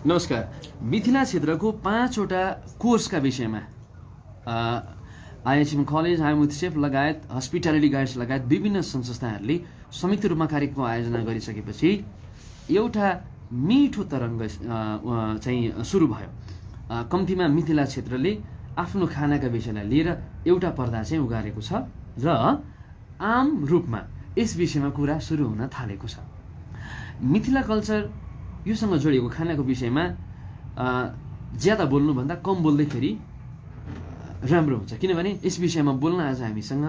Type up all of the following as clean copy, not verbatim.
नमस्कार। मिथिला क्षेत्रको 5 वटा कोर्सका विषयमा आइएचएम कलेज, आइएमएथ सेफ लगायत हस्पिटालिटी गाइड्स लगायत विभिन्न संस्थाहरूले संयुक्त रूपमा कार्यक्रमको आयोजना गरिसकेपछि एउटा मिठो तरङ्ग चाहिँ सुरु भयो। कम्तीमा मिथिला क्षेत्रले आफ्नो खानाका विषयलाई लिएर एउटा पर्दा चाहिँ उगारेको छ र आम रूपमा यस विषयमा कुरा सुरु हुन थालेको छ। मिथिला कल्चर योसँग जोडिएको खानाको विषयमा ज्यादा बोल्नुभन्दा कम बोल्दैखेरि राम्रो हुन्छ, किनभने यस विषयमा बोल्न आज हामीसँग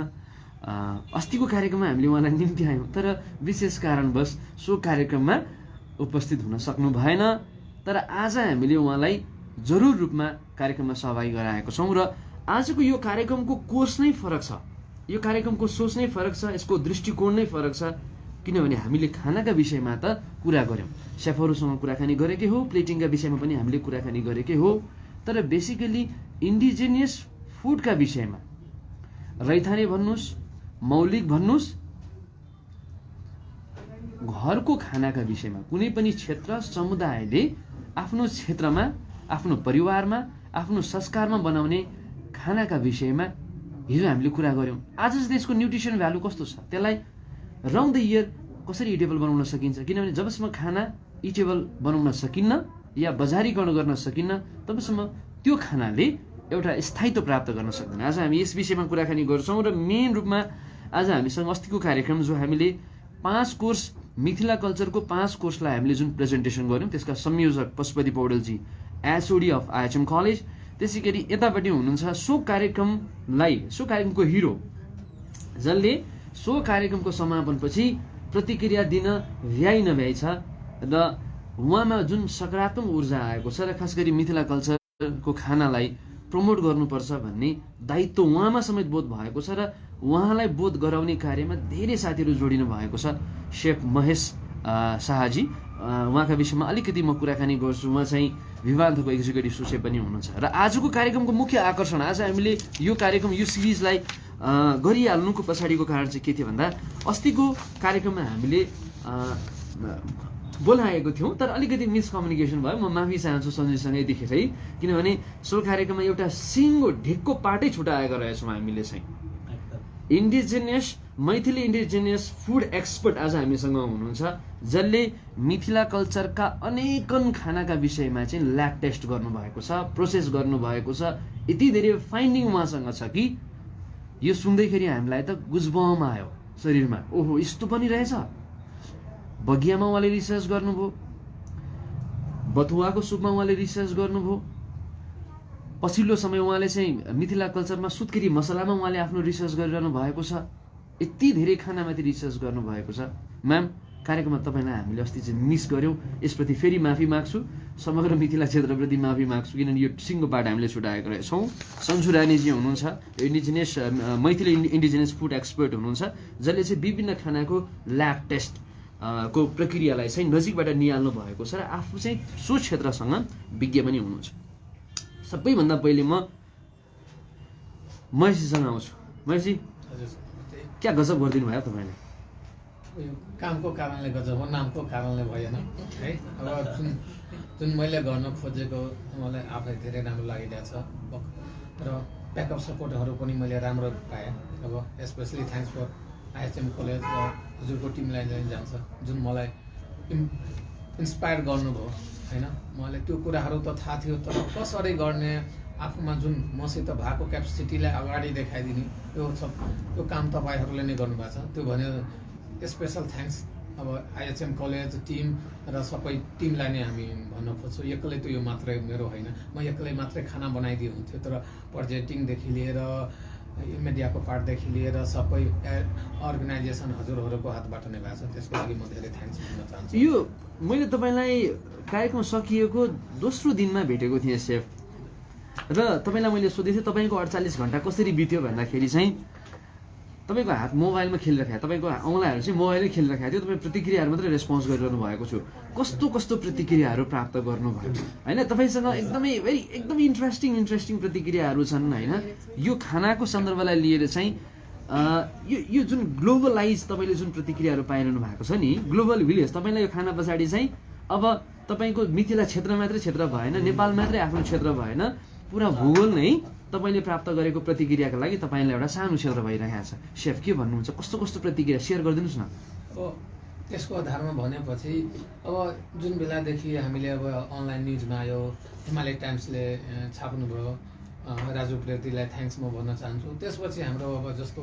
अस्तिको कार्यक्रममा हामीले उहाँलाई निम्ति आयौँ, तर विशेष कारणवश सो कार्यक्रममा उपस्थित हुन सक्नु भएन। तर आज हामीले उहाँलाई जरुर रूपमा कार्यक्रममा सहभागी गराएको छौँ र आजको यो कार्यक्रमको कोर्स नै फरक छ, यो कार्यक्रमको सोच नै फरक छ, यसको दृष्टिकोण नै फरक छ। किनभने हामीले खानाका विषयमा त कुरा गऱ्यौँ, सेफहरूसँग कुराकानी गरेकै हो, प्लेटिङका विषयमा पनि हामीले कुराकानी गरेकै हो, तर बेसिकली इन्डिजिनियस फुडका विषयमा रैथाने भन्नुहोस्, मौलिक भन्नुहोस्, घरको खानाका विषयमा कुनै पनि क्षेत्र समुदायले आफ्नो क्षेत्रमा, आफ्नो परिवारमा, आफ्नो संस्कारमा बनाउने खानाका विषयमा हिजो हामीले कुरा गऱ्यौँ। आज चाहिँ त्यसको न्युट्रिसन भ्यालु कस्तो छ, त्यसलाई राउन्ड द इयर कसरी इटेबल बनाउन सकिन्छ, किनभने जबसम्म खाना इटेबल बनाउन सकिन्न या बजारीकरण गर्न सकिन्न तबसम्म त्यो खानाले एउटा स्थायित्व प्राप्त गर्न सक्दैन। आज हामी यस विषयमा कुराकानी गर्छौँ र मेन रूपमा आज हामीसँग अस्तिको कार्यक्रम जो हामीले 5 कोर्स मिथिला कल्चरको 5 कोर्सलाई हामीले जुन प्रेजेन्टेसन गऱ्यौँ त्यसका संयोजक पशुपति पौडेलजी, एचओडी अफ आइएचएम कलेज, त्यसै गरी यतापट्टि हुनुहुन्छ सो कार्यक्रमको हिरो जसले सो कार्यक्रमको समापनपछि प्रतिक्रिया दिन भ्याइ नभ्याइ छ र उहाँमा जुन सकारात्मक ऊर्जा आएको छ र खास गरी मिथिला कल्चरको खानालाई प्रमोट गर्नुपर्छ भन्ने दायित्व उहाँमा समेत बोध भएको छ र उहाँलाई बोध गराउने कार्यमा धेरै साथीहरू जोडिनु भएको छ। शेफ महेश शाहजी, उहाँका विषयमा अलिकति म कुराकानी गर्छु। उहाँ चाहिँ विभागको एक्जिक्युटिभ सुचेफ पनि हुनुहुन्छ र आजको कार्यक्रमको मुख्य आकर्षण, आज हामीले यो कार्यक्रम यो सिरिजलाई गरिहाल्नुको पछाडिको कारण चाहिँ के थियो भन्दा अस्तिको कार्यक्रममा हामीले बोलाएको थियौँ तर अलिकति मिसकम्युनिकेसन भयो। म माफी चाहन्छु सञ्जयसँग यतिखेरै, किनभने सो कार्यक्रममा एउटा सिङ्गो ढिक्को पाटै छुटाएको रहेछौँ हामीले चाहिँ। मैथिली इन्डिजिनियस फुड एक्सपर्ट आज हामीसँग हुनुहुन्छ जसले मिथिला कल्चरका अनेकन खानाका विषयमा चाहिँ ल्याब टेस्ट गर्नुभएको छ, प्रोसेस गर्नुभएको छ। यति धेरै फाइन्डिङ उहाँसँग छ कि यो सुन्दैखेरि हामीलाई त गुजबम आयो शरीरमा, ओहो यस्तो पनि रहेछ। बगियामा उहाँले रिसर्च गर्नुभयो, बथुवाको सुपमा उहाँले रिसर्च गर्नुभयो, पछिल्लो समय उहाँले चाहिँ मिथिला कल्चरमा सुत्केरी मसलामा उहाँले आफ्नो रिसर्च गरिरहनु भएको छ। यति धेरै खानामाथि रिसर्च गर्नुभएको छ। म्याम, कार्यक्रममा तपाईँलाई हामीले अस्ति चाहिँ मिस गऱ्यौँ, यसप्रति फेरि माफी माग्छु, समग्र मिथिला क्षेत्रप्रति माफी माग्छु, किनभने यो सिङ्गो पार्ट हामीले छुटाएको रहेछौँ। सन्जु रानीजी हुनुहुन्छ, मैथिली इन्डिजिनियस फुड एक्सपर्ट हुनुहुन्छ जसले चाहिँ विभिन्न खानाको ल्याब टेस्ट को प्रक्रियालाई चाहिँ नजिकबाट निहाल्नु भएको छ र आफू चाहिँ सो क्षेत्रसँग विज्ञ पनि हुनुहुन्छ। सबैभन्दा पहिले म महेशजीसँग आउँछु। महेशजी, क्या गजब गरिदिनु भयो तपाईँले? कामको कारणले गजब हो, नामको कारणले भएन है। अब जुन मैले गर्न खोजेको मलाई आफै धेरै राम्रो लागिरहेको छ र ब्याकअप सपोर्टहरू पनि मैले राम्रो पाएँ। अब especially thanks for IHM college र हजुरको टिमलाई नै जान्छ जुन मलाई इन्सपायर गर्नुभयो होइन। मलाई त्यो कुराहरू त थाहा थियो तर कसरी गर्ने, आफूमा जुन मसित भएको क्यापेसिटीलाई अगाडि देखाइदिने त्यो काम तपाईँहरूले नै गर्नुभएको छ। त्यो भने स्पेसल थ्याङ्क्स अब आइएचएम कलेज टिम र सबै टिमलाई नै हामी भन्न खोज्छौँ। एक्लै त यो मात्रै मेरो होइन, म एक्लै मात्रै खाना बनाइदिए हुन्थ्यो, तर प्रोजेक्टिङदेखि लिएर मिडियाको पार्टदेखि लिएर सबै अर्गनाइजेसन हजुरहरूको हातबाट नै भएको छ। त्यसको लागि म धेरै थ्याङ्क्स भन्न चाहन्छु। यो मैले तपाईँलाई कार्यक्रम सकिएको दोस्रो दिनमा भेटेको थिएँ सेफ, र तपाईँलाई मैले सोधेको थिएँ तपाईँको 48 घन्टा कसरी बित्यो भन्दाखेरि चाहिँ तपाईँको हात मोबाइलमा खेलिरहेको थियो, तपाईँको औँलाहरू चाहिँ मोबाइलमै खेलिरहेको थियो, तपाईँ प्रतिक्रियाहरू मात्रै रेस्पोन्स गरिरहनु भएको छु। कस्तो कस्तो प्रतिक्रियाहरू प्राप्त गर्नुभयो होइन? तपाईँसँग एकदमै इन्ट्रेस्टिङ प्रतिक्रियाहरू छन् होइन। यो खानाको सन्दर्भलाई लिएर चाहिँ यो जुन ग्लोबलाइज तपाईँले जुन प्रतिक्रियाहरू पाइरहनु भएको छ नि, ग्लोबल भिलेज, तपाईँलाई यो खाना पछाडि चाहिँ अब तपाईँको मिथिला क्षेत्र मात्रै क्षेत्र भएन, नेपाल मात्रै आफ्नो क्षेत्र भएन, पुरा भूगोल नै तपाईँले प्राप्त गरेको प्रतिक्रियाका लागि तपाईँलाई एउटा सानो क्षेत्र भइरहेको छ। सेफ के भन्नुहुन्छ, कस्तो कस्तो प्रतिक्रिया सेयर गरिदिनुहोस् न। अब त्यसको आधारमा भनेपछि अब जुन बेलादेखि हामीले अब अनलाइन न्युजमा आयो, हिमालय टाइम्सले छाप्नुभयो, राजु प्रेतीलाई थ्याङ्क्स म भन्न चाहन्छु। त्यसपछि हाम्रो अब जस्तो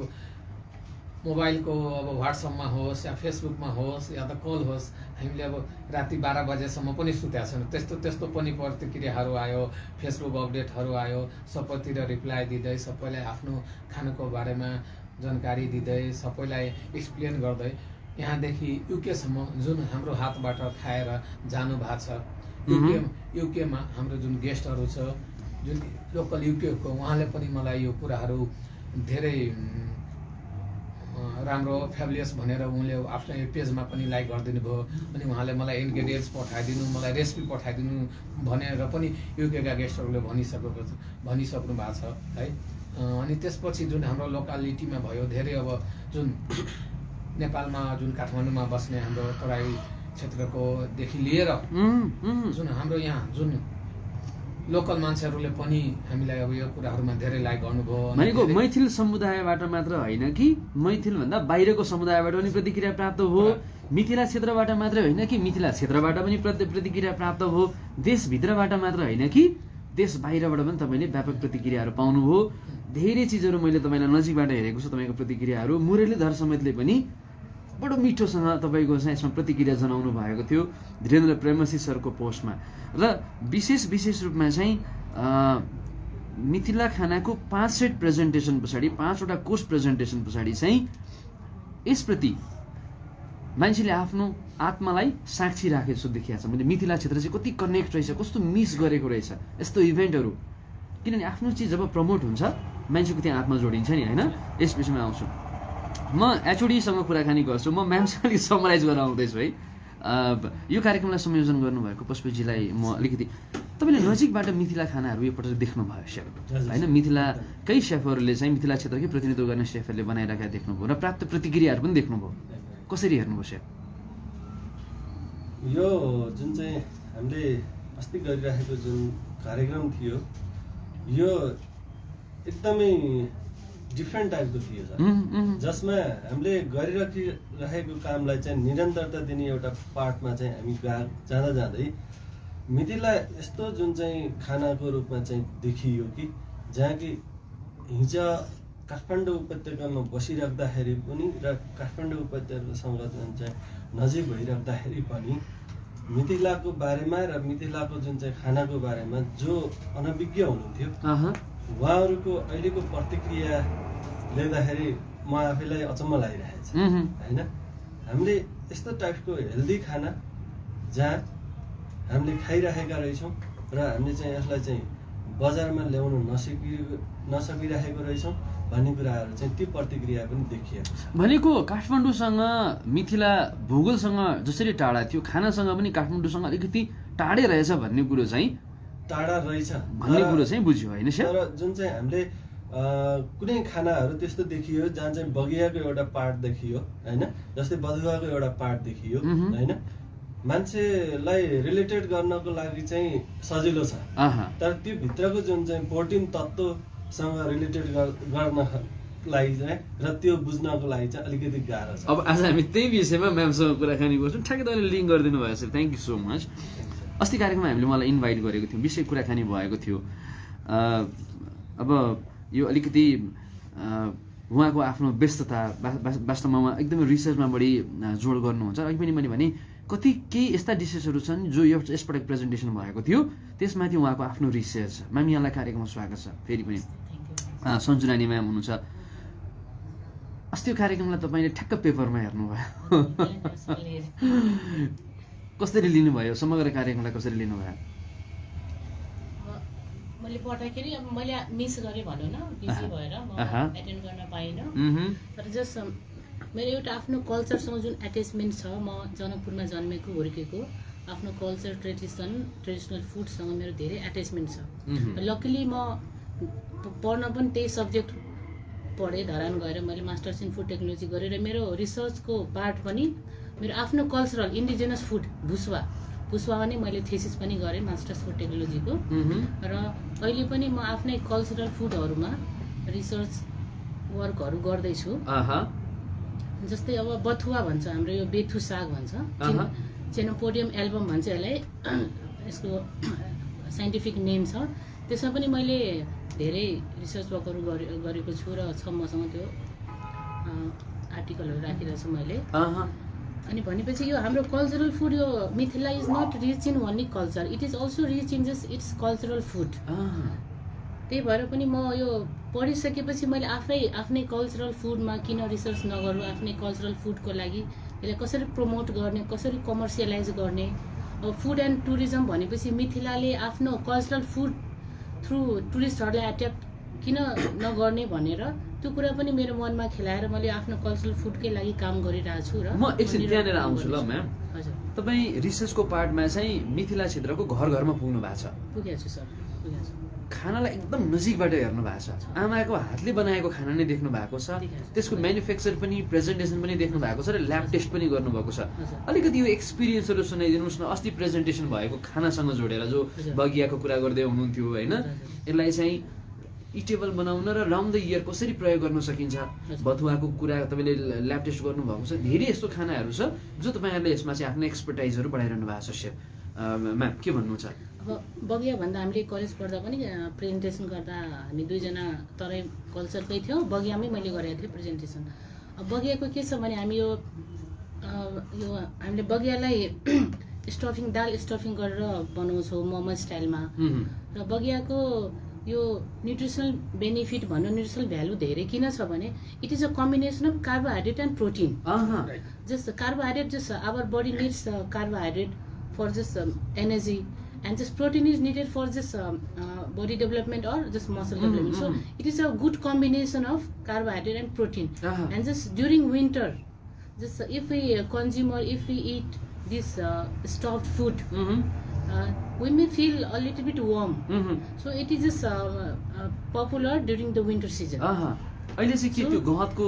मोबाइलको अब व्हाट्सएपमा होस् या फेसबुकमा होस् या त कल होस्, हामीले अब राति 12 बजेसम्म पनि सुतेका छैनौँ। त्यस्तो पनि प्रतिक्रियाहरू आयो, फेसबुक अपडेटहरू आयो, सबैतिर रिप्लाई दिँदै, सबैलाई आफ्नो खानाको बारेमा जानकारी दिँदै, सबैलाई एक्सप्लेन गर्दै यहाँदेखि युकेसम्म जुन हाम्रो हातबाट खाएर जानु भएको छ। युकेमा हाम्रो जुन गेस्टहरू छ, जुन लोकल युकेको, उहाँले पनि मलाई यो कुराहरू धेरै राम्रो फ्याबुलस भनेर उनले आफ्नो पेजमा पनि लाइक गरिदिनु भयो। अनि उहाँले मलाई इन्ग्रेडियन्ट्स पठाइदिनु, मलाई रेसिपी पठाइदिनु भनेर पनि युकेका गेस्टहरूले भनिसक्नु भएको छ है। अनि त्यसपछि जुन हाम्रो लोकालिटीमा भयो, धेरै अब जुन नेपालमा जुन काठमाडौँमा बस्ने हाम्रो तराई क्षेत्रकोदेखि लिएर जुन हाम्रो यहाँ जुन लोकल मान्छेहरूले पनि हामीलाई अब यो कुराहरूमा धेरै लाइक गर्नुभयो। भनेको मैथिल समुदायबाट मात्र होइन कि मैथिल भन्दा बाहिरको समुदायबाट पनि प्रतिक्रिया प्राप्त भयो, मिथिला क्षेत्रबाट मात्रै होइन कि मिथिला क्षेत्रबाट पनि प्रतिक्रिया प्राप्त भयो, देशभित्रबाट मात्र होइन कि देश बाहिरबाट पनि तपाईँले व्यापक प्रतिक्रियाहरू पाउनुभयो। धेरै चिजहरू मैले तपाईँलाई नजिकबाट हेरेको छु, तपाईँको प्रतिक्रियाहरू। मुरलीधर समेतले पनि बडो मिठोसँग तपाईँको चाहिँ यसमा प्रतिक्रिया जनाउनु भएको थियो धीरेन्द्र प्रेमसी सरको पोस्टमा। र विशेष रूपमा चाहिँ मिथिला खानाको 5 सेट प्रेजेन्टेसन पछाडि, 5वटा कोर्स प्रेजेन्टेसन पछाडि चाहिँ यसप्रति मान्छेले आफ्नो आत्मालाई साक्षी राखेको जस्तो देखिएको छ। मैले मिथिला क्षेत्र चाहिँ कति कनेक्ट रहेछ, कस्तो मिस गरेको रहेछ यस्तो इभेन्टहरू। किनभने आफ्नो चिज जब प्रमोट हुन्छ मान्छेको त्यहाँ आत्मा जोडिन्छ नि, होइन। यस विषयमा आउँछु म, एचओडीसँग कुराकानी गर्छु। म म्यामसँग अलिक समराइज गरेर आउँदैछु है। यो कार्यक्रमलाई संयोजन गर्नुभएको पशुपतिजीलाई म अलिकति, तपाईँले नजिकबाट मिथिला खानाहरू यो पटक देख्नुभयो सेफ, होइन। मिथिलाकै सेफहरूले चाहिँ मिथिला क्षेत्रकै प्रतिनिधित्व गर्ने सेफहरूले बनाइरहेका देख्नुभयो र प्राप्त प्रतिक्रियाहरू पनि देख्नुभयो। कसरी हेर्नुभयो सेफ? यो जुन चाहिँ हामीले अस्ति गरिरहेको जुन कार्यक्रम थियो, यो एकदमै डिफ्रेन्ट टाइपको थियो सर, जसमा हामीले गरिरहेको कामलाई चाहिँ निरन्तरता दिने एउटा पार्टमा चाहिँ हामी जाँदा जाँदै मिथिला यस्तो जुन चाहिँ खानाको रूपमा चाहिँ देखियो कि जहाँ कि हिजो काठमाडौँ उपत्यकामा बसिराख्दाखेरि पनि र काठमाडौँ उपत्यकासँग जुन चाहिँ नजिक भइराख्दाखेरि पनि मिथिलाको बारेमा र मिथिलाको जुन चाहिँ खानाको बारेमा जो अनभिज्ञ हुनुहुन्थ्यो, उहाँहरूको अहिलेको प्रतिक्रिया लेख्दाखेरि म आफैलाई अचम्म लागिरहेको छ, होइन। हामीले यस्तो टाइपको हेल्दी खाना जहाँ हामीले खाइरहेका रहेछौँ र हामीले चाहिँ यसलाई चाहिँ बजारमा ल्याउन नसकिरहेको रहेछौँ भन्ने कुराहरू चाहिँ त्यो प्रतिक्रिया पनि देखिएको छ। भनेको काठमाडौँसँग मिथिला भूगोलसँग जसरी टाढा थियो, खानासँग पनि काठमाडौँसँग अलिकति टाढै रहेछ भन्ने कुरो चाहिँ टाढा रहेछ भन्ने कुरो चाहिँ बुझ्यो, होइन। तर जुन चाहिँ हामीले कुनै खानाहरू त्यस्तो देखियो जहाँ चाहिँ बगियाको एउटा पार्ट देखियो, होइन, जस्तै बदुवाको एउटा पार्ट देखियो, होइन, मान्छेलाई रिलेटेड गर्नको लागि चाहिँ सजिलो छ। तर त्यो भित्रको जुन चाहिँ प्रोटिन तत्त्वसँग रिलेटेड गर्नलाई चाहिँ र त्यो बुझ्नको लागि चाहिँ अलिकति गाह्रो छ। अब आज हामी त्यही विषयमा म्यामसँग कुराकानी गर्छौँ। ठ्याक्कै तपाईँले लिङ्क गरिदिनु भयो sir, thank you so much. अस्ति कार्यक्रममा हामीले मलाई इन्भाइट गरेको थियौँ, विषय कुराकानी भएको थियो। अब यो अलिकति उहाँको आफ्नो व्यस्तता, वास्तवमा उहाँ एकदमै रिसर्चमा बढी जोड गर्नुहुन्छ। अघि पनि मैले भने कति केही यस्ता डिसेसहरू छन् जो यसपटक प्रेजेन्टेसन भएको थियो, त्यसमाथि उहाँको आफ्नो रिसर्च छ। म्याम, यहाँलाई कार्यक्रममा स्वागत छ फेरि पनि। सन्जु रानी म्याम हुनुहुन्छ। अस्ति यो कार्यक्रमलाई तपाईँले ठ्याक्क पेपरमा हेर्नुभयो, कसरी लिनुभयो? समग्र कार्यक्रमलाई कसरी लिनुभयो? मैले पढ्दाखेरि अब मैले मिस गरेँ भनौँ न, बिजी भएर म एटेन्ड गर्न पाइनँ। तर जस्ट मेरो एउटा आफ्नो कल्चरसँग जुन एट्याचमेन्ट छ, म जनकपुरमा जन्मेको हुर्केको, आफ्नो कल्चर ट्रेडिसनल फुडसँग मेरो धेरै एट्याचमेन्ट छ। लकिली म पढ्न पनि त्यही सब्जेक्ट पढेँ, धरान गएर मैले मास्टर्स इन फुड टेक्नोलोजी गरेर मेरो रिसर्चको पार्ट पनि मेरो आफ्नो कल्चरल इन्डिजिनस फुड भुसवा पुष्पमा नै मैले थेसिस पनि गरेँ मास्टर्स फुड टेक्नोलोजीको र अहिले पनि म आफ्नै कल्चरल फुडहरूमा रिसर्च वर्कहरू गर्दैछु जस्तै अब बथुवा भन्छ हाम्रो यो बेथु साग भन्छ चेनोपोडियम एल्बम भन्छ यसलाई यसको साइन्टिफिक नेम छ त्यसमा पनि मैले धेरै रिसर्च वर्कहरू गरेको छु र छ मसँग त्यो आर्टिकलहरू राखिरहेको छु मैले अनि भनेपछि यो हाम्रो कल्चरल फुड यो Mithila is not rich in only culture it is also rich in just it's cultural food त्यही भएर पनि म यो पढिसकेपछि मैले आफ्नै कल्चरल फुडमा किन रिसर्च नगरौँ आफ्नै कल्चरल फुडको लागि यसलाई कसरी प्रमोट गर्ने कसरी कमर्सियलाइज गर्ने अब फुड एन्ड टुरिज्म भनेपछि मिथिलाले आफ्नो कल्चरल फुड थ्रु टुरिस्टहरूलाई एट्र्याक्ट किन नगर्ने भनेर त्यो कुरा पनि मेरो मनमा खेलाएर मैले आफ्नो कल्चरल फुडकै लागि काम गरिरहेको छु र म एकछिन त्यहाँनिर आउँछु ल म्याम। हजुर तपाईँ रिसर्चको पार्टमा चाहिँ मिथिला क्षेत्रको घर घरमा पुग्नु भएको छ, पुगेको छु सर, पुगेको छु। खानालाई एकदम नजिकबाट हेर्नु भएको छ, आमाको हातले बनाएको खाना नै देख्नु भएको छ, त्यसको म्यानुफ्याक्चर पनि प्रेजेन्टेसन पनि देख्नु भएको छ र ल्याब टेस्ट पनि गर्नुभएको छ। अलिकति यो एक्सपिरियन्सहरू सुनाइदिनुहोस् न। अस्ति प्रेजेन्टेसन भएको खानासँग जोडेर जो बगियाको कुरा गर्दै हुनुहुन्थ्यो होइन, यसलाई चाहिँ इटेबल बनाउन र राउन्ड द इयर कसरी प्रयोग गर्न सकिन्छ, बथुवाको कुरा तपाईँले ल्याब टेस्ट गर्नुभएको छ। धेरै यस्तो खानाहरू छ जो तपाईँहरूले यसमा चाहिँ आफ्नो एक्सपर्टाइजहरू बढाइरहनु भएको छ। सेफ म्याम के भन्नु छ? अब बगिया भन्दा हामीले कलेज पढ्दा पनि प्रेजेन्टेसन गर्दा हामी दुईजना तराई कल्चरकै थियौँ, बगियामै मैले गरेको थिएँ प्रेजेन्टेसन। अब बगियाको के छ भने हामी यो हामीले बगियालाई स्टफिङ दाल स्टफिङ गरेर बनाउँछौँ मोमो स्टाइलमा र बगियाको यो न्युट्रिसनल बेनिफिट भन्नु न्युट्रिसनल भ्यालु धेरै किन छ भने it is a combination of carbohydrate and protein. Just carbohydrate just our body needs carbohydrate for just energy and just protein is needed for just body development or just muscle development. So it is a good combination of carbohydrate and protein. And just during winter, just if we consume or if we eat this stuffed food, we may feel a little bit warm. So it is just popular during the winter season. अहिले चाहिँ के त्यो गहतको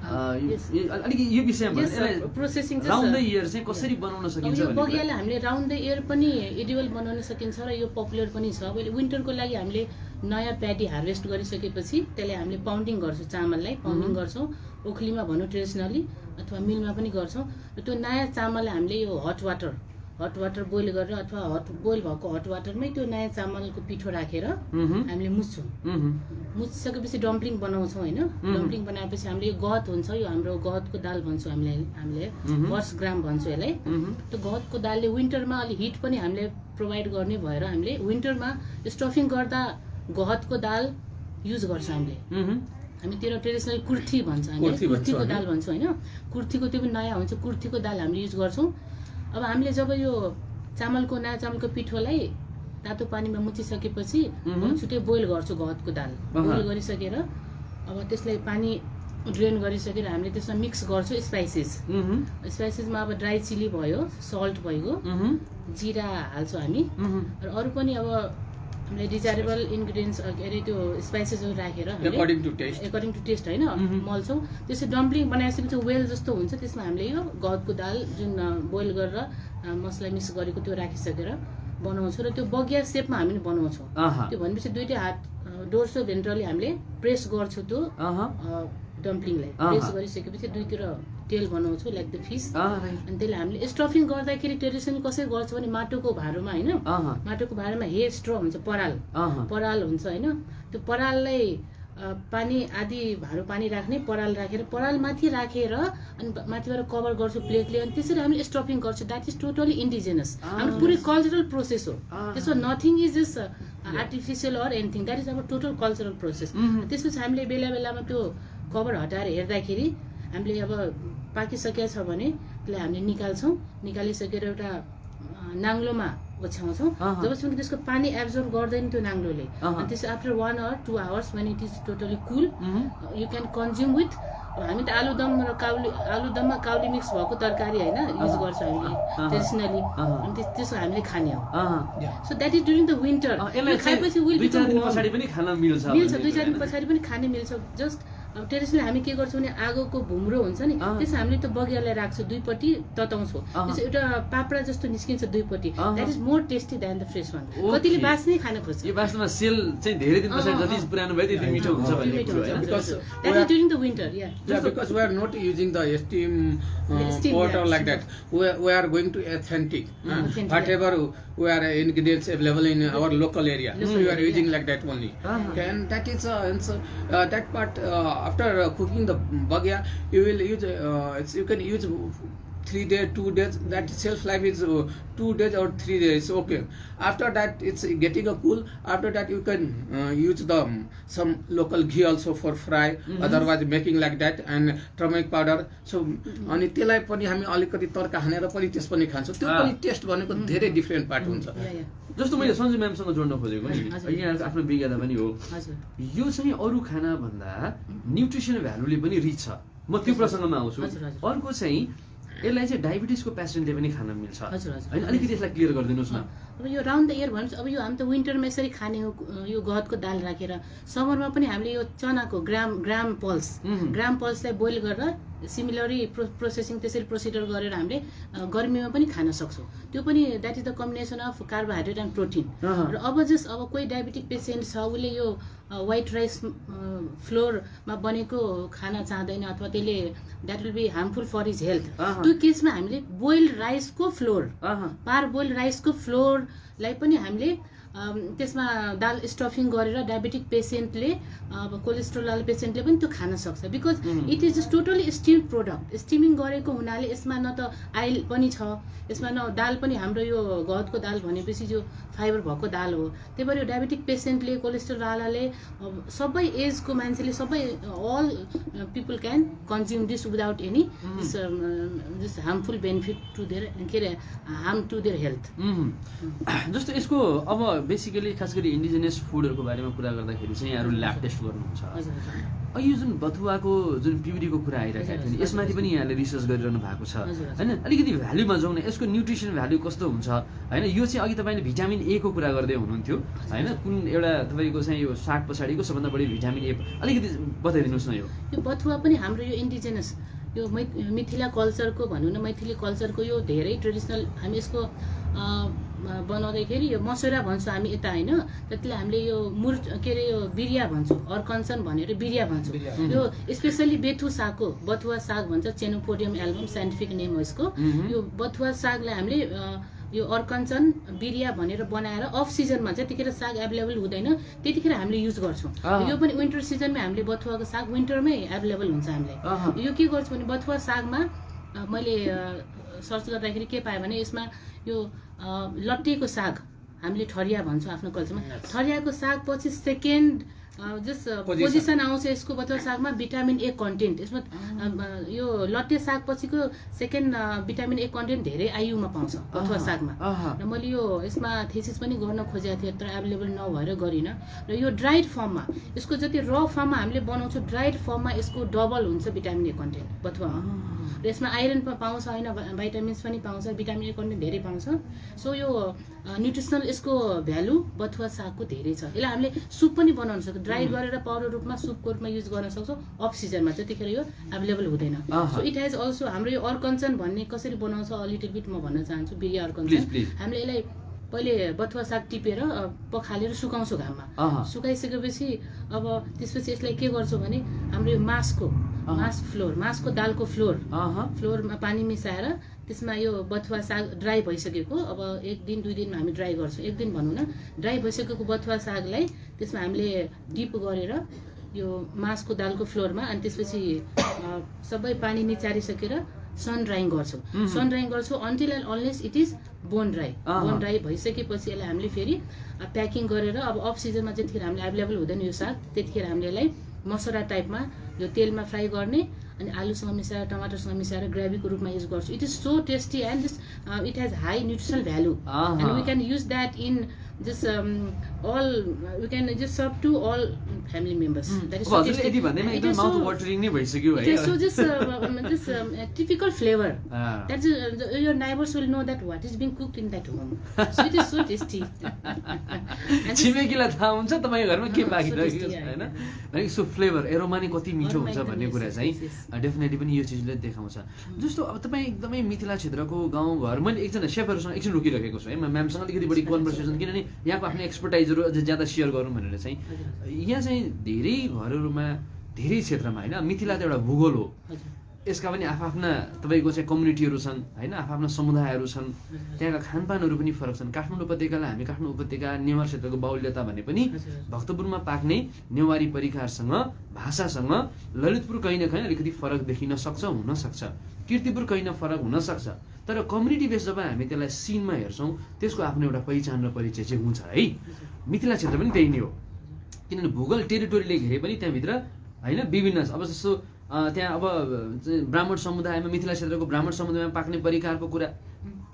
अलिकति यो विषयमा processing round the year चाहिँ कसरी बनाउन सकिन्छ यो बगियालाई हामीले राउन्ड द इयर पनि एडिबल बनाउन सकिन्छ र यो पपुलर पनि छ। अब विन्टरको लागि हामीले नयाँ प्याडी हार्भेस्ट गरिसकेपछि त्यसलाई हामीले पाउन्डिङ गर्छौँ, चामललाई पाउन्डिङ गर्छौँ, ओखलीमा भनौँ ट्रेडिसनली अथवा मिलमा पनि गर्छौँ। र त्यो नयाँ चामललाई हामीले यो हट वाटर बोइल गरेर अथवा बोइल भएको हट वाटरमै त्यो नयाँ चामलको पिठो राखेर हामीले मुछ्छौँ। मुछिसकेपछि डम्प्लिङ बनाउँछौँ होइन। डम्प्लिङ बनाएपछि हामीले यो गहत हुन्छ, यो हाम्रो गहतको दाल भन्छौँ हामीले वर्ष ग्राम भन्छौँ यसलाई। त्यो गहतको दालले विन्टरमा अलिक हिट पनि हामीले प्रोभाइड गर्ने भएर हामीले विन्टरमा स्टफिङ गर्दा गहतको दाल युज गर्छौँ हामी त्यो ट्रेडिसनल कुर्थी भन्छ, हामीले कुर्थीको दाल भन्छौँ होइन। कुर्थीको त्यो पनि नयाँ हुन्छ, कुर्थीको दाल हामीले युज गर्छौँ। अब हामीले जब यो नयाँ चामलको पिठोलाई तातो पानीमा मुछिसकेपछि छुट्टै बोइल गर्छौँ गहतको दाल। बोइल गरिसकेर अब त्यसलाई पानी ड्रेन गरिसकेर हामीले त्यसमा मिक्स गर्छौँ स्पाइसेसमा अब ड्राई चिली भयो, सल्ट भइगयो, जिरा हाल्छौँ हामी र अरू पनि अब हामीले डिजायरेबल इन्ग्रिडियन्ट्स के अरे त्यो स्पाइसेसहरू राखेर एकर्डिङ टु टेस्ट होइन मल्छौँ। त्यसै डम्प्लिङ बनाइसकेपछि वेल जस्तो हुन्छ, त्यसमा हामीले यो गहतको दाल जुन बोइल गरेर मसला मिक्स गरेको त्यो राखिसकेर बनाउँछौँ र त्यो बगिया सेपमा हामीले बनाउँछौँ। त्यो भनेपछि दुइटै हात डोर्सो भेन्ट्रली हामीले प्रेस गर्छौँ त्यो डम्प्लिङलाई। प्रेस गरिसकेपछि दुईतिर तेल बनाउँछौँ लाइक द फिस। अनि त्यसलाई हामीले स्टफिङ गर्दाखेरि ट्रेडिसनली कसरी गर्छ भने माटोको भाँडोमा होइन, माटोको भाँडोमा हे स्ट्र हुन्छ, पराल हुन्छ होइन। त्यो पराललाई पानी आधी भाँडो पानी राख्ने, पराल राखेर पराल माथि राखेर अनि माथिबाट कभर गर्छु प्लेटले, अनि त्यसरी हामीले स्टफिङ गर्छौँ। द्याट इज टोटली इन्डिजिनस, हाम्रो पुरै कल्चरल प्रोसेस हो। त्यसमा nothing is just artificial or anything, that is our total cultural process. त्यसपछि हामीले बेला बेलामा त्यो कभर हटाएर हेर्दाखेरि हामीले अब पाकिसकेको छ भने त्यसलाई हामीले निकालिसकेर एउटा नाङ्लोमा ओछ्याउँछौँ जबसम्म कि त्यसको पानी एब्जर्भ गर्दैन त्यो नाङ्लोले। अनि त्यसो after 1 or 2 hours when it is totally cool you can consume with हामी त आलुदममा काउली मिक्स भएको तरकारी होइन युज गर्छौँ हामीले ट्रेडिसनली, अनि त्यसो हामीले खाने हो। So that is during the winter. खाएपछि विल बी पछाडि पनि खान मिल्छ, 2-4 दिन पछाडि पनि खाने मिल्छ। जस्ट अब टेरेसले हामी के गर्छौँ भने आगोको भुम्रो हुन्छ नि त्यसमा हामीले त्यो बगियालाई राख्छौँ दुईपट्टि तताउँछौँ त्यसो एउटा पापडा जस्तो निस्किन्छ दुईपट्टि that is more tasty than the fresh one कतिले बास्नै खान खोज्छ यो वास्तवमा सेल चाहिँ धेरै दिन पछाडि जति पुरानो भयो त्यति मिठो हुन्छ भन्ने मिठो कुरो हुन्छ हैन Because that is during the winter because we are not using the steam Steam, pot or yeah. like that. We are going to authentic. Authentic, Whatever we are ingredients available in our local area, so we are area. using like that only. And that is that part after cooking the bagya, you will use you can use 3 days, 2 days. That shelf life is 2 days or 3 days. Okay. After that, it's getting a cool. After that, you can use the some local ghee also for fry. Otherwise, making like that and turmeric powder. So, अनि त्यसलाई पनि हामी अलिकति तड्का हानेर पनि त्यस पनि खान्छौँ त्यो पनि टेस्ट भनेको धेरै डिफ्रेन्ट पार्ट हुन्छ जस्तो मैले सञ्जु म्यामसँग जोड्न खोजेको नि हजुर। यहाँ आफ्नो विज्ञता पनि हो हजुर यो चाहिँ अरू खाना भन्दा न्युट्रिसन भ्यालुले पनि रिच छ म त्यो प्रसङ्गमा आउँछु हजुर, हजुर। अर्को चाहिँ यसलाई चाहिँ डायबिटिसको पेसेन्टले पनि खान मिल्छ हजुर, हजुर। हैन अलिकति यसलाई क्लियर गरिदिनुहोस् न अब यो राउन्ड द इयर भनेपछि अब यो हामी त विन्टरमा यसरी खाने हो यो गहतको दाल राखेर समरमा पनि हामीले यो चनाको ग्राम पल्सलाई बोइल गरेर सिमिलरली प्रोसेसिङ त्यसरी प्रोसिडर गरेर हामीले गर्मीमा पनि खान सक्छौँ त्यो पनि that is the combination of carbohydrate and protein र अब कोही डायबिटिक पेसेन्ट छ उसले यो व्हाइट राइस फ्लोरमा बनेको खाना चाहँदैन अथवा त्यसले that will be harmful for his health त्यो केसमा हामीले बोइल्ड राइसको फ्लोर पार बोइल्ड राइसको फ्लोरलाई पनि हामीले त्यसमा दाल स्टफिङ गरेर डायबिटिक पेसेन्टले अब कोलेस्ट्रोल पेसेन्टले पनि त्यो खान सक्छ because it is just totally steam product steaming गरेको हुनाले यसमा न त आइल पनि छ यसमा न दाल पनि हाम्रो यो गहतको दाल भनेपछि जो फाइबर भएको दाल हो त्यही भएर यो डायबिटिक पेसेन्टले कोलेस्ट्रोल वालाले सबै एजको मान्छेले सबै all people can consume this without any this harmful benefit to their के अरे हार्म टु देयर हेल्थ जस्तो यसको अब बेसिकली खास गरी इन्डिजिनियस फुडहरूको बारेमा कुरा गर्दाखेरि चाहिँ यहाँहरू ल्याब टेस्ट गर्नुहुन्छ यो जुन बथुवाको जुन प्युरीको कुरा आइरहेको थियो नि यसमाथि पनि यहाँले रिसर्च गरिरहनु भएको छ होइन अलिकति भ्याल्युमा जाउँ न यसको न्युट्रिसन भ्याल्यु कस्तो हुन्छ होइन यो चाहिँ अघि तपाईँले भिटामिन ए को कुरा गर्दै हुनुहुन्थ्यो होइन कुन एउटा तपाईँको चाहिँ यो साग पछाडिको सबभन्दा बढी भिटामिन ए अलिकति बताइदिनुहोस् न यो बथुवा पनि हाम्रो यो इन्डिजिनस यो मिथिला कल्चरको भनौँ न मैथिली कल्चरको यो धेरै ट्रेडिसनल हामी यसको बनाउँदाखेरि यो मसौरा भन्छौँ हामी यता होइन त्यसलाई हामीले यो के अरे यो बिरिया भन्छौँ अर्कन्सन भनेर बिरिया भन्छौँ यो स्पेसली बथुवा साग भन्छ चेनोपोडियम एल्बम साइन्टिफिक नेम हो यसको यो बथुवा सागलाई हामीले यो अर्कन्सन बिरिया भनेर बनाएर अफ सिजनमा चाहिँ त्यतिखेर साग एभाइलेबल हुँदैन त्यतिखेर हामीले युज गर्छौँ यो पनि विन्टर सिजनमै हामीले बथुवाको साग विन्टरमै एभाइलेबल हुन्छ हामीले यो के गर्छौँ भने बथुवा सागमा मैले सर्च गर्दाखेरि के पाएँ भने यसमा यो लट्टेको साग हामीले ठरिया भन्छौँ आफ्नो कल्चरमा ठरियाको साग पछि सेकेन्ड जस्ट पोजिसन आउँछ यसको बथुवा सागमा भिटामिन ए कन्टेन्ट यसमा यो लट्टे साग पछिको सेकेन्ड भिटामिन ए कन्टेन्ट धेरै आयुमा पाउँछ बथुवा सागमा र मैले यो यसमा थेसिस पनि गर्न खोजेको थिएँ तर एभाइलेबल नभएर गरिनँ र यो ड्राइड फर्ममा यसको जति र फर्ममा हामीले बनाउँछौँ ड्राइड फर्ममा यसको डबल हुन्छ भिटामिन ए कन्टेन्ट बथुवामा र यसमा आइरन पाउँछ होइन भाइटामिन्स पनि पाउँछ भिटामिन ए कन्टेन्ट धेरै पाउँछ सो यो न्युट्रिसनल यसको भ्यालु बथुवा सागको धेरै छ यसलाई हामीले सुप पनि बनाउन सक्छौँ ड्राई गरेर पाउडर रूपमा सुपको रूपमा युज गर्न सक्छौँ अफ सिजनमा चाहिँ त्यतिखेर यो एभाइलेबल हुँदैन सो इट हेज अल्सो हाम्रो यो अर्कन्सन भन्ने कसरी बनाउँछ अलिटल बिट म भन्न चाहन्छु बिरिया अर्कन्सन हामीले यसलाई पहिले बथुवा साग टिपेर पखालेर सुकाउँछौँ घाममा सुकाइसकेपछि अब त्यसपछि यसलाई के गर्छौँ भने हाम्रो यो मासको दालको फ्लोरमा पानी मिसाएर त्यसमा यो बथुवा साग ड्राई भइसकेको अब 1 दिन 2 दिनमा हामी ड्राई गर्छौँ 1 दिन भनौँ न ड्राई भइसकेको बथुवा सागलाई त्यसमा हामीले डिप गरेर यो मासको दालको फ्लोरमा अनि त्यसपछि सबै पानी निचारिसकेर सन ड्राइङ गर्छौँ until and unless it is bone dry भइसकेपछि यसलाई हामीले फेरि प्याकिङ गरेर अब अफ सिजनमा जतिखेर हामीले एभाइलेबल हुँदैन यो साग त्यतिखेर हामीले यसलाई मसौरा टाइपमा यो तेलमा फ्राई गर्ने अनि आलुसँग मिसाएर टमाटरसँग मिसाएर ग्रेभीको रूपमा युज गर्छु. It is so tasty and this it has high nutritional value and we can use that in just all we can just serve to all family members. That is so tasty. It is mouth watering नै भइसक्यो है. It is so just typical flavor. That's your neighbors will know that what is being cooked in that home. So it is so tasty. छिमेकीलाई थाहा हुन्छ तपाईको घरमा के पाकिरहेको छ हैन. लाइक सो फ्लेभर एरोमा नि कति मिठो हुन्छ भन्ने कुरा चाहिँ डेफिनेटली पनि यो चिजले देखाउँछ. जस्तो अब तपाई एकदमै मिथिला क्षेत्रको गाउँ घर मैले एकजना शेफहरुसँग एकछिन रोकिरहेको छु है. म्यामसँग अलिकति बढी कन्भर्सेसन किनभने यहाँको आफ्नो एक्सपर्टाइजहरू अझ ज्यादा सेयर गरौँ भनेर चाहिँ यहाँ चाहिँ धेरै घरहरूमा धेरै क्षेत्रमा होइन मिथिला त एउटा भूगोल हो. यसका पनि आफ्ना तपाईँको चाहिँ कम्युनिटीहरू छन् होइन आफ्ना समुदायहरू छन्. त्यहाँका खानपानहरू पनि फरक छन्. काठमाडौँ उपत्यकालाई हामी काठमाडौँ उपत्यका नेवार क्षेत्रको बाहुल्यता भने पनि भक्तपुरमा पाक्ने नेवारी परिकारसँग भाषासँग ललितपुर कहीँ न कहीँ अलिकति फरक देखिन सक्छ हुनसक्छ. कीर्तिपुर कहीँ न फरक हुनसक्छ. तर कम्युनिटी बेस जब हामी त्यसलाई सिनमा हेर्छौँ त्यसको आफ्नो एउटा पहिचान र परिचय चाहिँ हुन्छ है. मिथिला क्षेत्र पनि त्यही नै हो. किनभने भूगोल टेरिटोरीले घेरे पनि त्यहाँभित्र होइन विभिन्न अब जस्तो त्यहाँ अब ब्राह्मण समुदायमा मिथिला क्षेत्रको ब्राह्मण समुदायमा पाक्ने परिकारको कुरा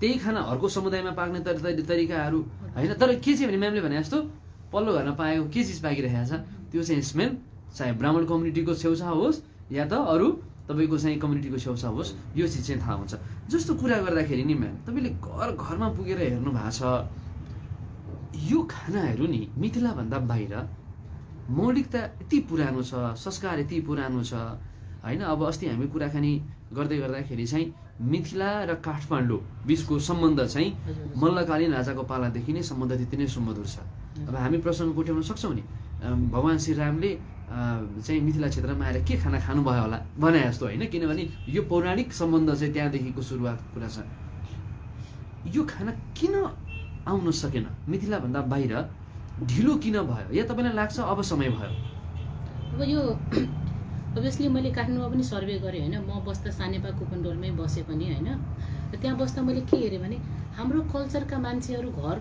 त्यही खाना अर्को समुदायमा पाक्ने तरिकाहरू होइन. तर के चाहिँ भने म्यामले भने जस्तो पल्लो घरमा पाएको के चिज पाकिरहेको छ त्यो चाहिँ स्मेल चाहे ब्राह्मण कम्युनिटीको छेउछाउ होस् या त अरू तपाईँको चाहिँ कम्युनिटीको छेउछाउ होस् यो चिज चाहिँ थाहा हुन्छ. जस्तो कुरा गर्दाखेरि नि म्याम तपाईँले घरमा पुगेर हेर्नु भएको छ यो खानाहरू नि मिथिलाभन्दा बाहिर मौलिकता यति पुरानो छ संस्कार यति पुरानो छ होइन. अब अस्ति हामी कुराकानी गर्दै गर्दाखेरि चाहिँ मिथिला र काठमाडौँ बिचको सम्बन्ध चाहिँ मल्लकालीन राजाको पालादेखि नै सम्बन्ध त्यति नै सुमधुर छ. अब हामी प्रसङ्ग कोट्याउन सक्छौँ नि भगवान श्रीरामले चाहिँ मिथिला क्षेत्रमा आएर के खाना खानुभयो होला भने जस्तो होइन. किनभने यो पौराणिक सम्बन्ध चाहिँ त्यहाँदेखिको सुरुवातको कुरा छ. यो खाना किन आउन सकेन मिथिलाभन्दा बाहिर ढिलो किन भयो या तपाईँलाई लाग्छ अब समय भयो? अब यो अभियसली मैले काठमाडौँमा पनि सर्वे गरेँ होइन. म बस्दा सानेपा कुपनडोलमै बसेँ पनि होइन. त्यहाँ बस्दा मैले के हेरेँ भने हाम्रो कल्चरका मान्छेहरू घर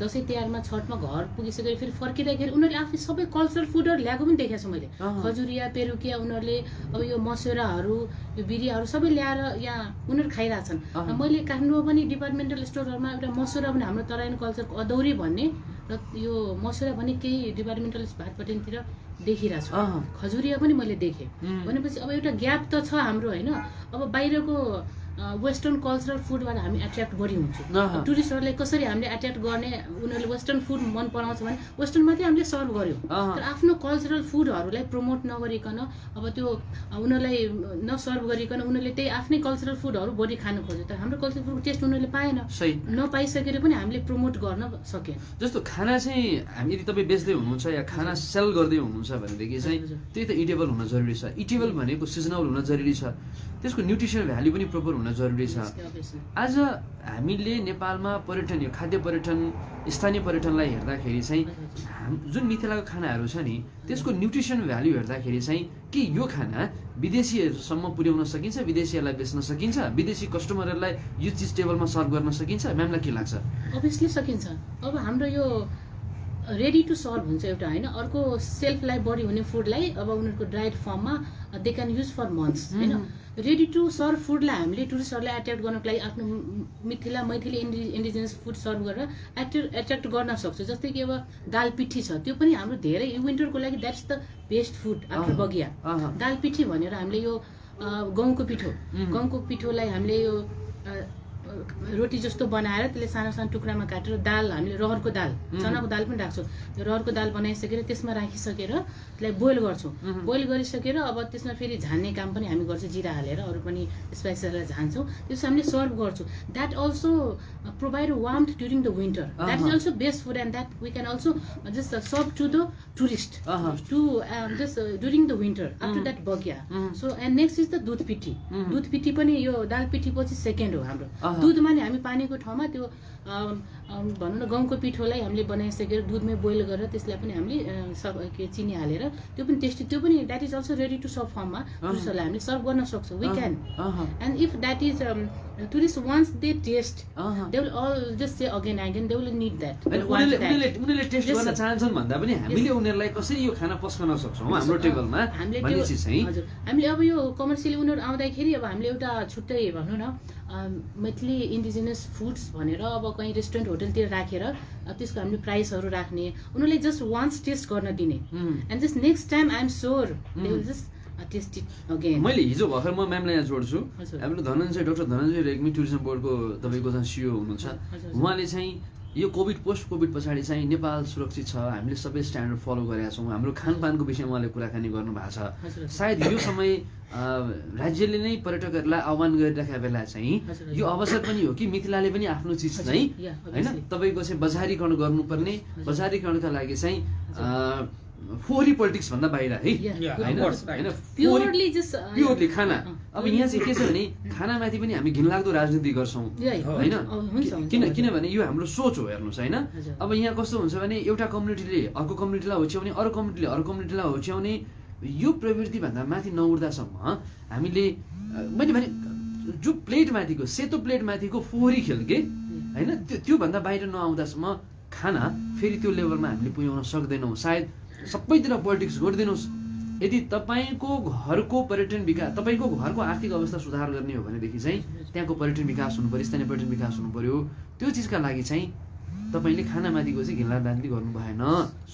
दसैँ तिहारमा छठमा घर पुगिसकेर फेरि फर्किँदाखेरि उनीहरूले आफै सबै कल्चरल फुडहरू ल्याएको पनि देखेको छु मैले. खजुरिया पेरुकिया उनीहरूले अब यो मस्यौराहरू यो बिरियाहरू सबै ल्याएर यहाँ उनीहरू खाइरहेछन्. मैले काठमाडौँमा पनि डिपार्टमेन्टल स्टोरहरूमा एउटा मस्यौरा पनि हाम्रो तराइन कल्चरको अदौरी भन्ने र यो मस्यौरा पनि केही डिपार्टमेन्टल भातपट्टितिर देखिरहेको छु. खजुरिया पनि मैले देखेँ. भनेपछि अब एउटा ग्याप त छ हाम्रो होइन. अब बाहिरको वेस्टर्न कल्चरल फुडबाट हामी एट्र्याक्ट बढी हुन्छौँ. टुरिस्टहरूलाई कसरी हामीले एट्र्याक्ट गर्ने उनीहरूले वेस्टर्न फुड मन पराउँछ भने वेस्टर्न मात्रै हामीले सर्भ गऱ्यौँ. तर आफ्नो कल्चरल फुडहरूलाई प्रमोट नगरिकन अब त्यो उनीहरूलाई नसर्भ गरिकन उनीहरूले त्यही आफ्नै कल्चरल फुडहरू बढी खानु खोज्यो. तर हाम्रो कल्चरल फुडको टेस्ट उनीहरूले पाएन. नपाइसकेर पनि हामीले प्रमोट गर्न सकेन. जस्तो खाना चाहिँ हामी यदि तपाईँ बेच्दै हुनुहुन्छ या खाना सेल गर्दै हुनुहुन्छ भनेदेखि चाहिँ त्यही त इटेबल हुन जरुरी छ. इटेबल भनेको सिजनल हुन जरुरी छ. त्यसको न्युट्रिसनल भ्याल्यु पनि प्रोपर हुन जरुरी छ. आज हामीले नेपालमा पर्यटन यो खाद्य पर्यटन स्थानीय पर्यटनलाई हेर्दाखेरि चाहिँ जुन मिथिलाको खानाहरू छ नि त्यसको न्युट्रिसन भ्याल्यु हेर्दाखेरि चाहिँ के यो खाना विदेशीहरूसम्म पुर्याउन सकिन्छ विदेशीहरूलाई बेच्न सकिन्छ विदेशी कस्टमरहरूलाई यो चिज टेबलमा सर्भ गर्न सकिन्छ म्यामलाई के लाग्छ? अभियसली सकिन्छ. अब हाम्रो यो रेडी टु सर्भ हुन्छ एउटा होइन. अर्को सेल्फ लाइफ बढी हुने फुडलाई अब उनीहरूको ड्राइड फर्ममा they can use for months होइन. रेडी टु सर्भ फुडलाई हामीले टुरिस्टहरूलाई एट्र्याक्ट गर्नको लागि आफ्नो Mithila Maithili indigenous food serve गरेर एट्र्याक्ट गर्न सक्छ. जस्तै कि अब दाल पिठी छ त्यो पनि हाम्रो धेरै विन्टरको लागि that's the best food after बगिया. दाल पिठी भनेर हामीले यो गहुँको पिठोलाई हामीले यो रोटी जस्तो बनाएर त्यसले सानो सानो टुक्रामा काटेर दाल हामीले रहरको दाल चनाको दाल पनि राख्छौँ. त्यो रहरको दाल बनाइसकेर त्यसमा राखिसकेर त्यसलाई बोइल गर्छौँ. बोइल गरिसकेर अब त्यसमा फेरि झान्ने काम पनि हामी गर्छौँ. जिरा हालेर अरू पनि स्पाइसेसलाई झान्छौँ. त्यसो हामीले सर्भ गर्छौँ. That also provide warmth during the winter. That is also best food and that we can also just serve to the tourist to just during the winter after that bagiya. So and next is the dudh pithi. दुध पिठी पनि यो दाल पिठी पछि second हो हाम्रो. दुधमा नि हामी पानीको ठाउँमा त्यो भनौँ न गहुँको पिठोलाई हामीले बनाइसकेर दुधमै बोइल गरेर त्यसलाई पनि हामीले चिनी हालेर त्यो पनि टेस्टी त्यो पनि that is also ready to serve फर्ममा टुरिस्टहरूलाई हामीले सर्भ गर्न सक्छौँ. We can and if that is tourists once they taste, अहँ। they will all just say again and again, they will need that. होइन They want that. उनीहरूले test Yes, गर्न sir. चाहन्छन् भन्दा पनि हामीले उनीहरूलाई कसरी यो खाना पस्कन सक्छौँ हाम्रो टेबलमा हामीले भन्ने त्यो चिज चाहिँ हजुर हामीले अब यो कमर्सियली उनीहरू आउँदाखेरि अब हामीले एउटा छुट्टै भनौँ न मैथिली इन्डिजिनियस फुड्स भनेर अब कहीँ रेस्टुरेन्ट होटलतिर राखेर अब त्यसको हामीले प्राइसहरू राख्ने उनीहरूले जस्ट वान्स टेस्ट गर्न दिने and just next time I am sure they will just taste it again. मैले हिजो भर्खर म म्यामलाई यहाँ जोड्छु हजुर। हाम्रो डाक्टर धनञ्जय रेग्मी टुरिज्म बोर्डको तपाईँको चाहिँ सिओ हुनुहुन्छ हजुर। उहाँले चाहिँ यो पोस्ट कोभिड पछाडि चाहिँ नेपाल सुरक्षित छ हामीले सबै स्ट्यान्डर्ड फलो गरेका छौँ हाम्रो खानपानको विषयमा उहाँले कुराकानी गर्नुभएको छ हजुर। सायद यो समय राज्यले नै पर्यटकहरूलाई आह्वान गरिराखेका बेला चाहिँ हजुर। यो अवसर पनि हो कि मिथिलाले पनि आफ्नो चिज हजुर। चाहिँ Yeah, होइन obviously। तपाईँको चाहिँ बजारीकरण गर्नुपर्ने हजुर। बजारीकरणका लागि चाहिँ फोहोरी पोलिटिक्स भन्दा बाहिर है Yeah, Yeah, होइन of course, होइन प्योरली जस्ट प्योरली खाना अब यहाँ चाहिँ के छ भने खानामाथि पनि हामी घिनलाग्दो राजनीति गर्छौँ होइन किनभने यो हाम्रो सोच हो हेर्नुहोस् होइन हजुर। अब यहाँ कस्तो हुन्छ भने एउटा कम्युनिटीले अर्को कम्युनिटीलाई होच्याउने अरू कम्युनिटीले अर्को कम्युनिटीलाई होच्याउने यो प्रवृत्तिभन्दा माथि नउठ्दासम्म हामीले मैले भने जो प्लेटमाथिको सेतो प्लेटमाथिको फोहोरी खेल के होइन त्योभन्दा बाहिर नआउँदासम्म खाना फेरि त्यो लेभलमा हामीले पुर्याउन सक्दैनौँ। सायद सबैतिर पोलिटिक्स गरिदिनुहोस् यदि तपाईँको घरको पर्यटन विकास तपाईँको घरको आर्थिक अवस्था सुधार गर्ने हो भनेदेखि चाहिँ त्यहाँको पर्यटन विकास हुनु पऱ्यो स्थानीय पर्यटन विकास हुनु पऱ्यो त्यो चिजका लागि चाहिँ तपाईँले खानामाथिको चाहिँ घिनलाग्दो राजनीति गर्नु भएन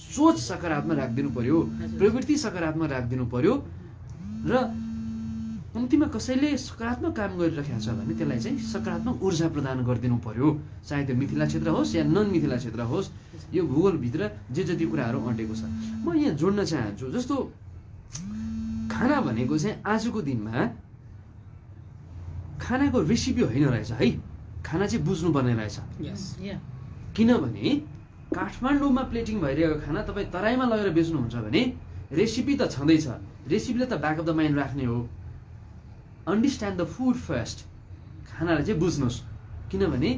सोच सकारात्मक राखिदिनु पर्यो प्रवृत्ति सकारात्मक राखिदिनु पर्यो र कम्तीमा कसैले सकारात्मक काम गरिरहेको छ भने त्यसलाई चाहिँ सकारात्मक ऊर्जा प्रदान गरिदिनु पर्यो चाहे त्यो मिथिला क्षेत्र होस् या नन मिथिला क्षेत्र होस् यो भूगोलभित्र जे जति कुराहरू अँटेको छ म यहाँ जोड्न चाहन्छु जस्तो खाना भनेको चाहिँ आजको दिनमा खानाको रेसिपी होइन रहेछ है खाना चाहिँ बुझ्नुपर्ने रहेछ किनभने काठमाडौँमा प्लेटिङ भइरहेको खाना तपाईँ तराईमा लगेर बेच्नुहुन्छ भने रेसिपी त छँदैछ रेसिपीले त ब्याक अफ द माइन्ड राख्ने हो अन्डरस्ट्यान्ड द फुड फर्स्ट खानालाई चाहिँ बुझ्नुहोस् किनभने